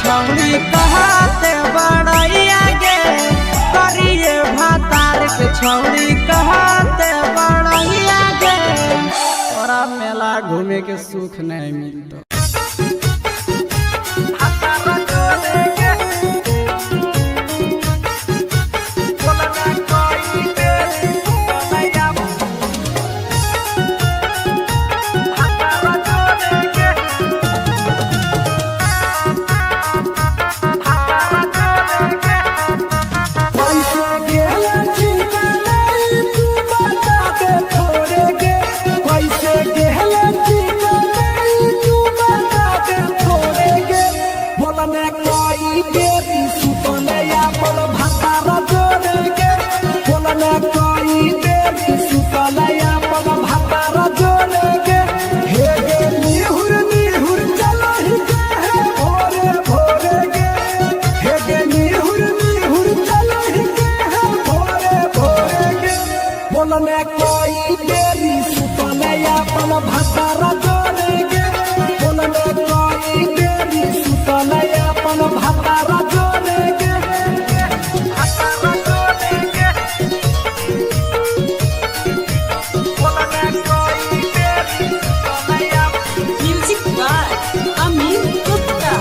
छौड़ी कहते बड़ैया गे, करिए भातार के छौड़ी कहते बड़ैया गे। तोरा मेला घूमे के सुख नहीं मिलतो। कैसे गेल ठिकाना तू बता दे थोड़े गे, कैसे गेल ठिकाना तू बता दे थोड़े गे। बोलने कोई देरी सुतने अपन भातार जोड़े गे, बोलने कोई देरी सुतने अपन भातार जोड़े गे। हे गे निहुर निहुर चलो ही है भोरे भोरे गे, हे गे निहुर निहुर चलो ही है भोरे भोरे गे। बोलने कोई देरी सुतने अपन भातार जोड़े गे, बोलने कोई देरी सुतने अपन भातार जोड़े गे। Music by Amit Gupta.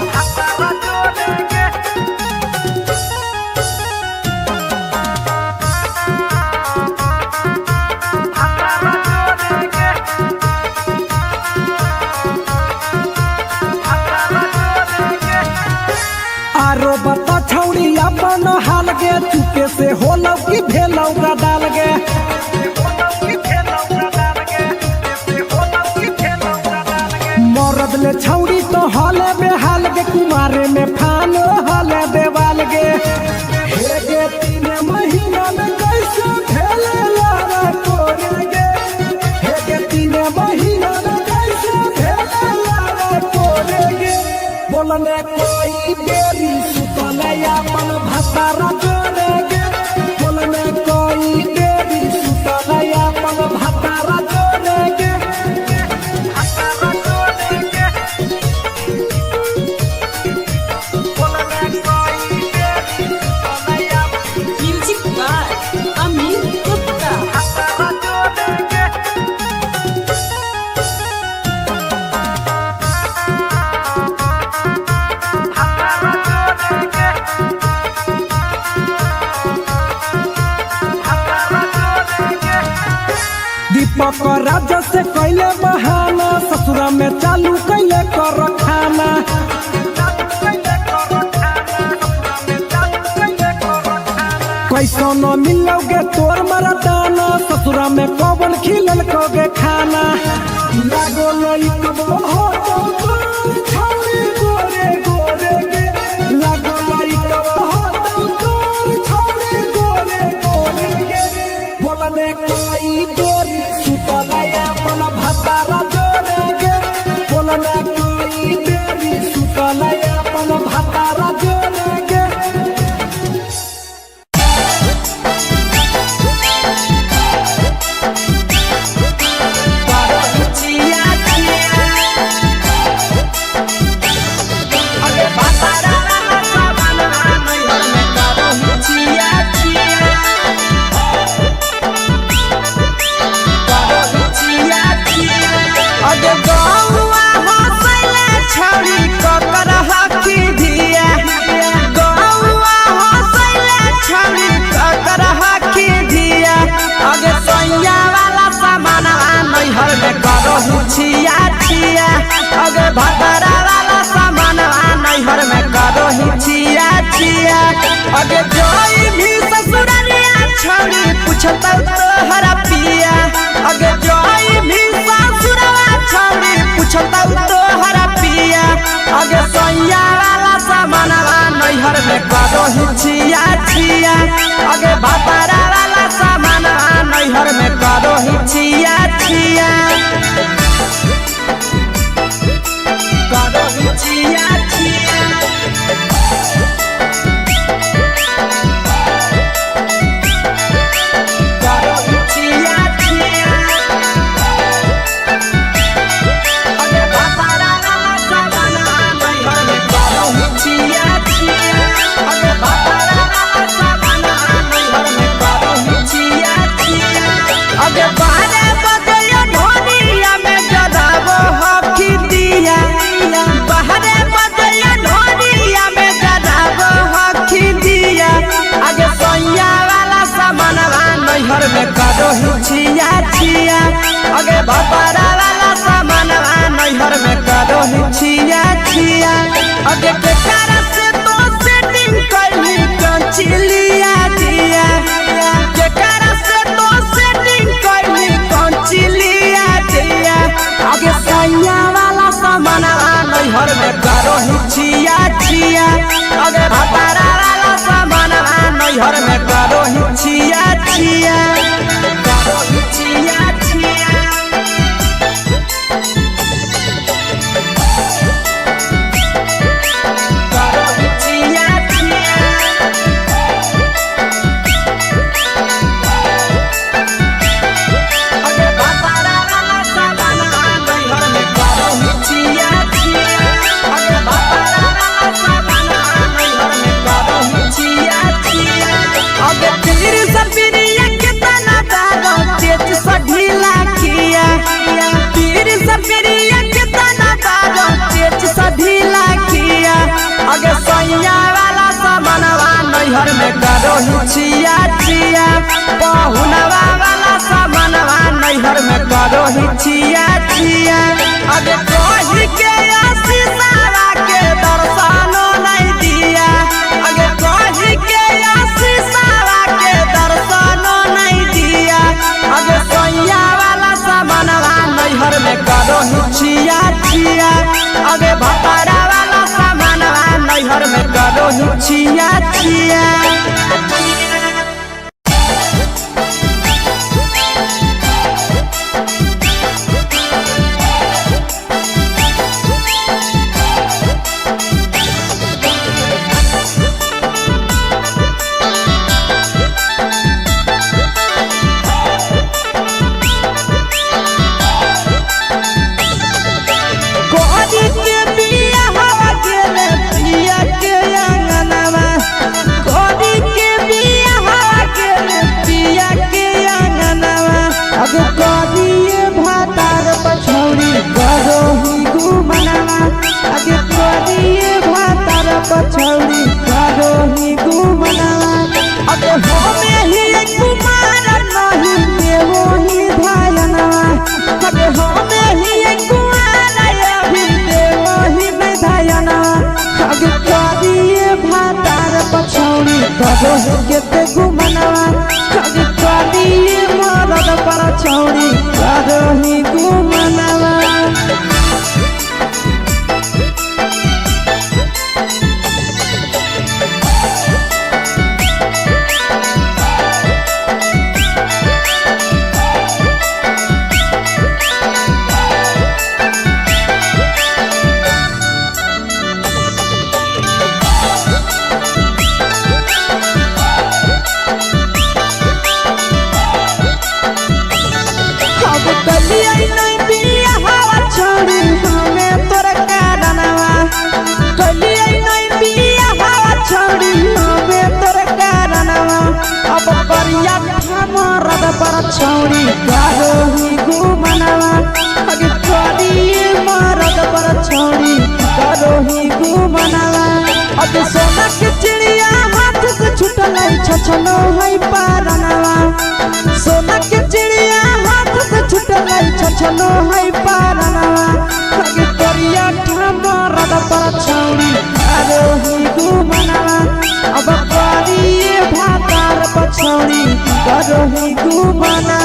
आरो बता छौड़ी अपन हाल गे, चुपे से होलौ कि भेलौ डाल गे। मरद ले छौड़ी तो हले बेहाल गे, कुमारे में फानो हले देवाल गे। हे गे 3 महीना में कैसे भेले लारा कोरे गे, हे गे 3 महीना में कैसे भेले लारा कोरे गे। बोलने कोई देरी सुतने अपन भातार जोड़े गे, बोलने कोई देरी सुतने अपन भातार जोड़े गे। Music by Amit Gupta. दीपक राजा से कैले बहाना, ससुरा में चालू कैले कर खाना। कैसो न मिलोगे तोर मरदाना, ससुरा में कौन खिलल कोगे खाना। लागो लइकबो हो तो तोर छौरी गोरे गोरे गे, लागो लइकबो हो तो तोर छौरी गोरे गोरे गे। बोलने कोई देरी सुतने अपन भातार जोड़े गे, बोलने कोई देरी सुतने अपन भातार जोड़े गे। अगे गौआ हंसैले छौड़ी ककर हकी धिया, गौआ हंसैले छौड़ी ककर हकी धिया। अगे सैया वाला सामानवा नैहर में करहु छिया छिया, अगे भतरा वाला सामानवा नैहर में करहु छिया छिया। अगे जोई भी ससुररिया छौड़ी पूछतौ तोहरा पिया, अगे जोई भी ससुरवा छौड़ी पूछतौ तोहरा पिया। अगे सैया वाला सामानवा नैहर में करहु छिया छिया, अगे भतरा वाला सामानवा नैहर में करहु छिया छिया। करहु छिया छिया। करहु छिया छिया। अगे भतरा वाला सामानवा नैहर में करहु छिया अगे के कारा से तो सेटिंग कैली कंचिलिया दिया, के कारा से तो सेटिंग कैली कंचिलिया दिया। आगे सैया वाला सामानवा नैहर में करो ही छिया छिया, अगे भतारा वाला सामानवा नैहर में करो ही छिया छिया, करो ही छिया छिया। करो ही छिया छिया। अगे भतारा वाला सामानवा नैहर में करो ही छिया छिया, अगे भतारा वाला सामानवा नैहर में करो ही छिया छिया। अगे पीर सपिरिया केतना दारो चेच स ढीला किया, पीर सपिरिया केतना दारो चेच स ढीला किया। अगे सैया वाला सामानवा नैहर में करो ही छिया छिया, पहुनवा वाला सामानवा नैहर में करो ही छिया छिया। अगे कही के आशीषावा के दर्शनो नहीं दिया, अगे कही के आशीषावा के दर्शनो नहीं दिया। अगे सैया वाला सामानवा नैहर में करो ही छिया छिया, अगे भतारा वाला सामानवा नैहर में करो ही छिया छिया। कोहनी के बिया हवा गेले पिया के आंगनवा, कोहनी के बिया हवा गेले पिया के आंगनवा। अब कोहनी भातार पछौरी करो ही गुमनवा, अब कोहनी भातार पछौरी करो ही गुमनवा। अब होमे ही कुमार नहीं देवो ही धायनवा, अब होमे ही कुमार अभी देवो ही धायनवा। अब करिए भातार पछौरी करो ही केते गुमनवा, अब करिए मरद पर छौरी करो ही गुमनवा। अब कलिया नहीं बिया हवा छोड़ी हमें तोर कारणवा, कलिया नहीं बिया हवा छोड़ी हमें तोर कारणवा। अब करिया मरद पर छोड़ी करो ही गुमनवा, अब करिए मरद पर छोड़ी करो ही गुमनवा। अब सोना के चिड़िया हाथ से छुटल छछनो है पारनवा, सोना के चिड़िया हाथ से छुटल छछनो है पारनवा। अगे करिया मरद पर छौरी करो ही गुमनवा, अब करिए भातार पछौरी करो ही गुमनवा।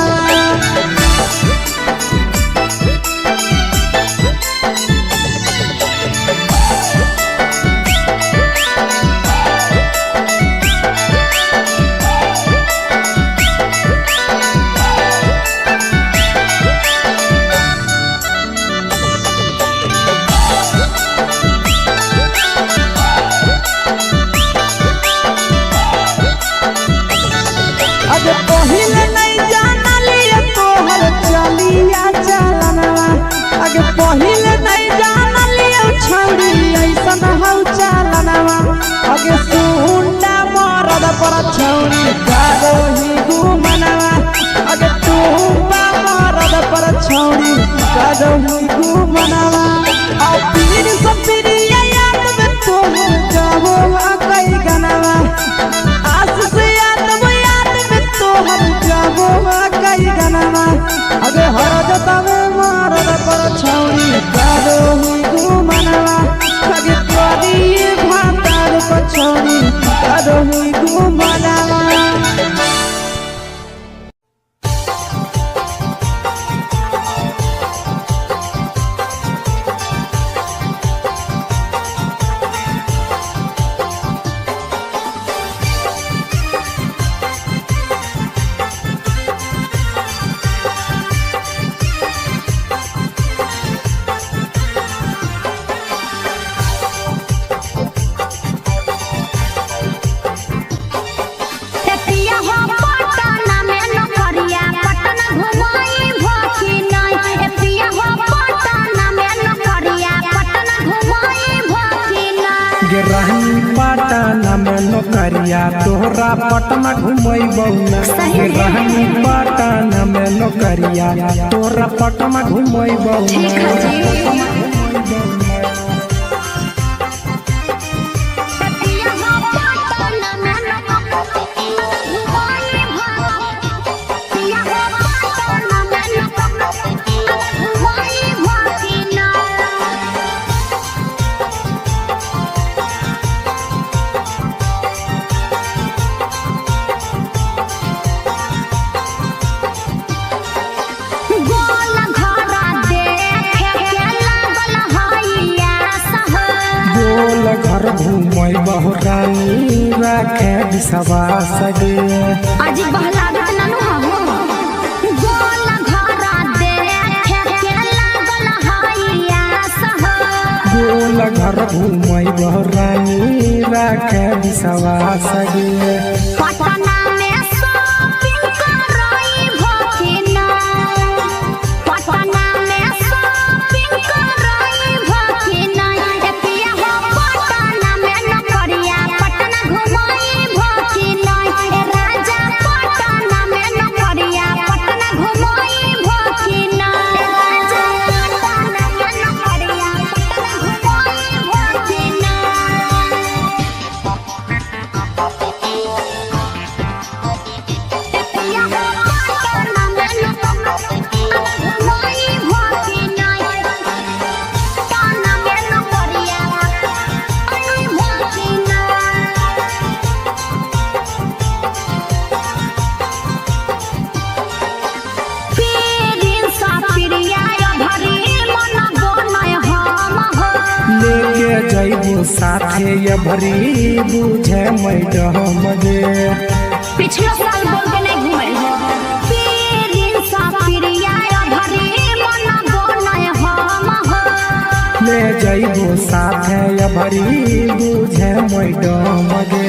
अगे पहिले नहीं जानलिए तोहर चलिया चलनवा, अगे पहिले नहीं जानलिए छौरी ऐसन हौ चलनवा। अगे सुंडा मरद पर छौरी करो ही गुमनवा, अगे टूबा मरद पर छौरी करो ही गुमनवा। आ पीर सपिरिया याद में तोहर गावो आ कई गनवा, आस से याद वो याद में तोहर गावो आ कई गनवा। अगे हर जतावे मारद पर छौरी करो ही गुमनवा, अगे करी रानी पटना में नौकरिया तोहरा पटना घुमैबौ ना। सही में। रानी पटना में नौकरिया तोहरा पटना घुमैबौ ठीक ना। है जी। गोल घरा देखे के लागल हैया सह। गोल घर घुमैबौ रानी राखे विश्वास गे। अजी बहलागत नानू हबो। गोल घरा देखे के लागल हैया सह। गोल घर घुमैबौ रानी राखे विश्वास गे। पटना में शॉपिंग करई भखिना। पटना में शॉपिंग करई भखिना। ए पिया हो पटना में नौकरिया पटना घुमई भखिना। ए राजा पटना में नौकरिया पटना घुमई भखिना। ए राजा पटना में नौकरिया पटना घुमई भखिना। लेके जैबो साथे ये भरी बुझे मैडम गे। पिछलो साल बोल के नहीं घूमे हो। पीरिन सा प्रिया भरी मन बनय हम हो। ले जैबो साथे ये भरी बुझे मैडम गे।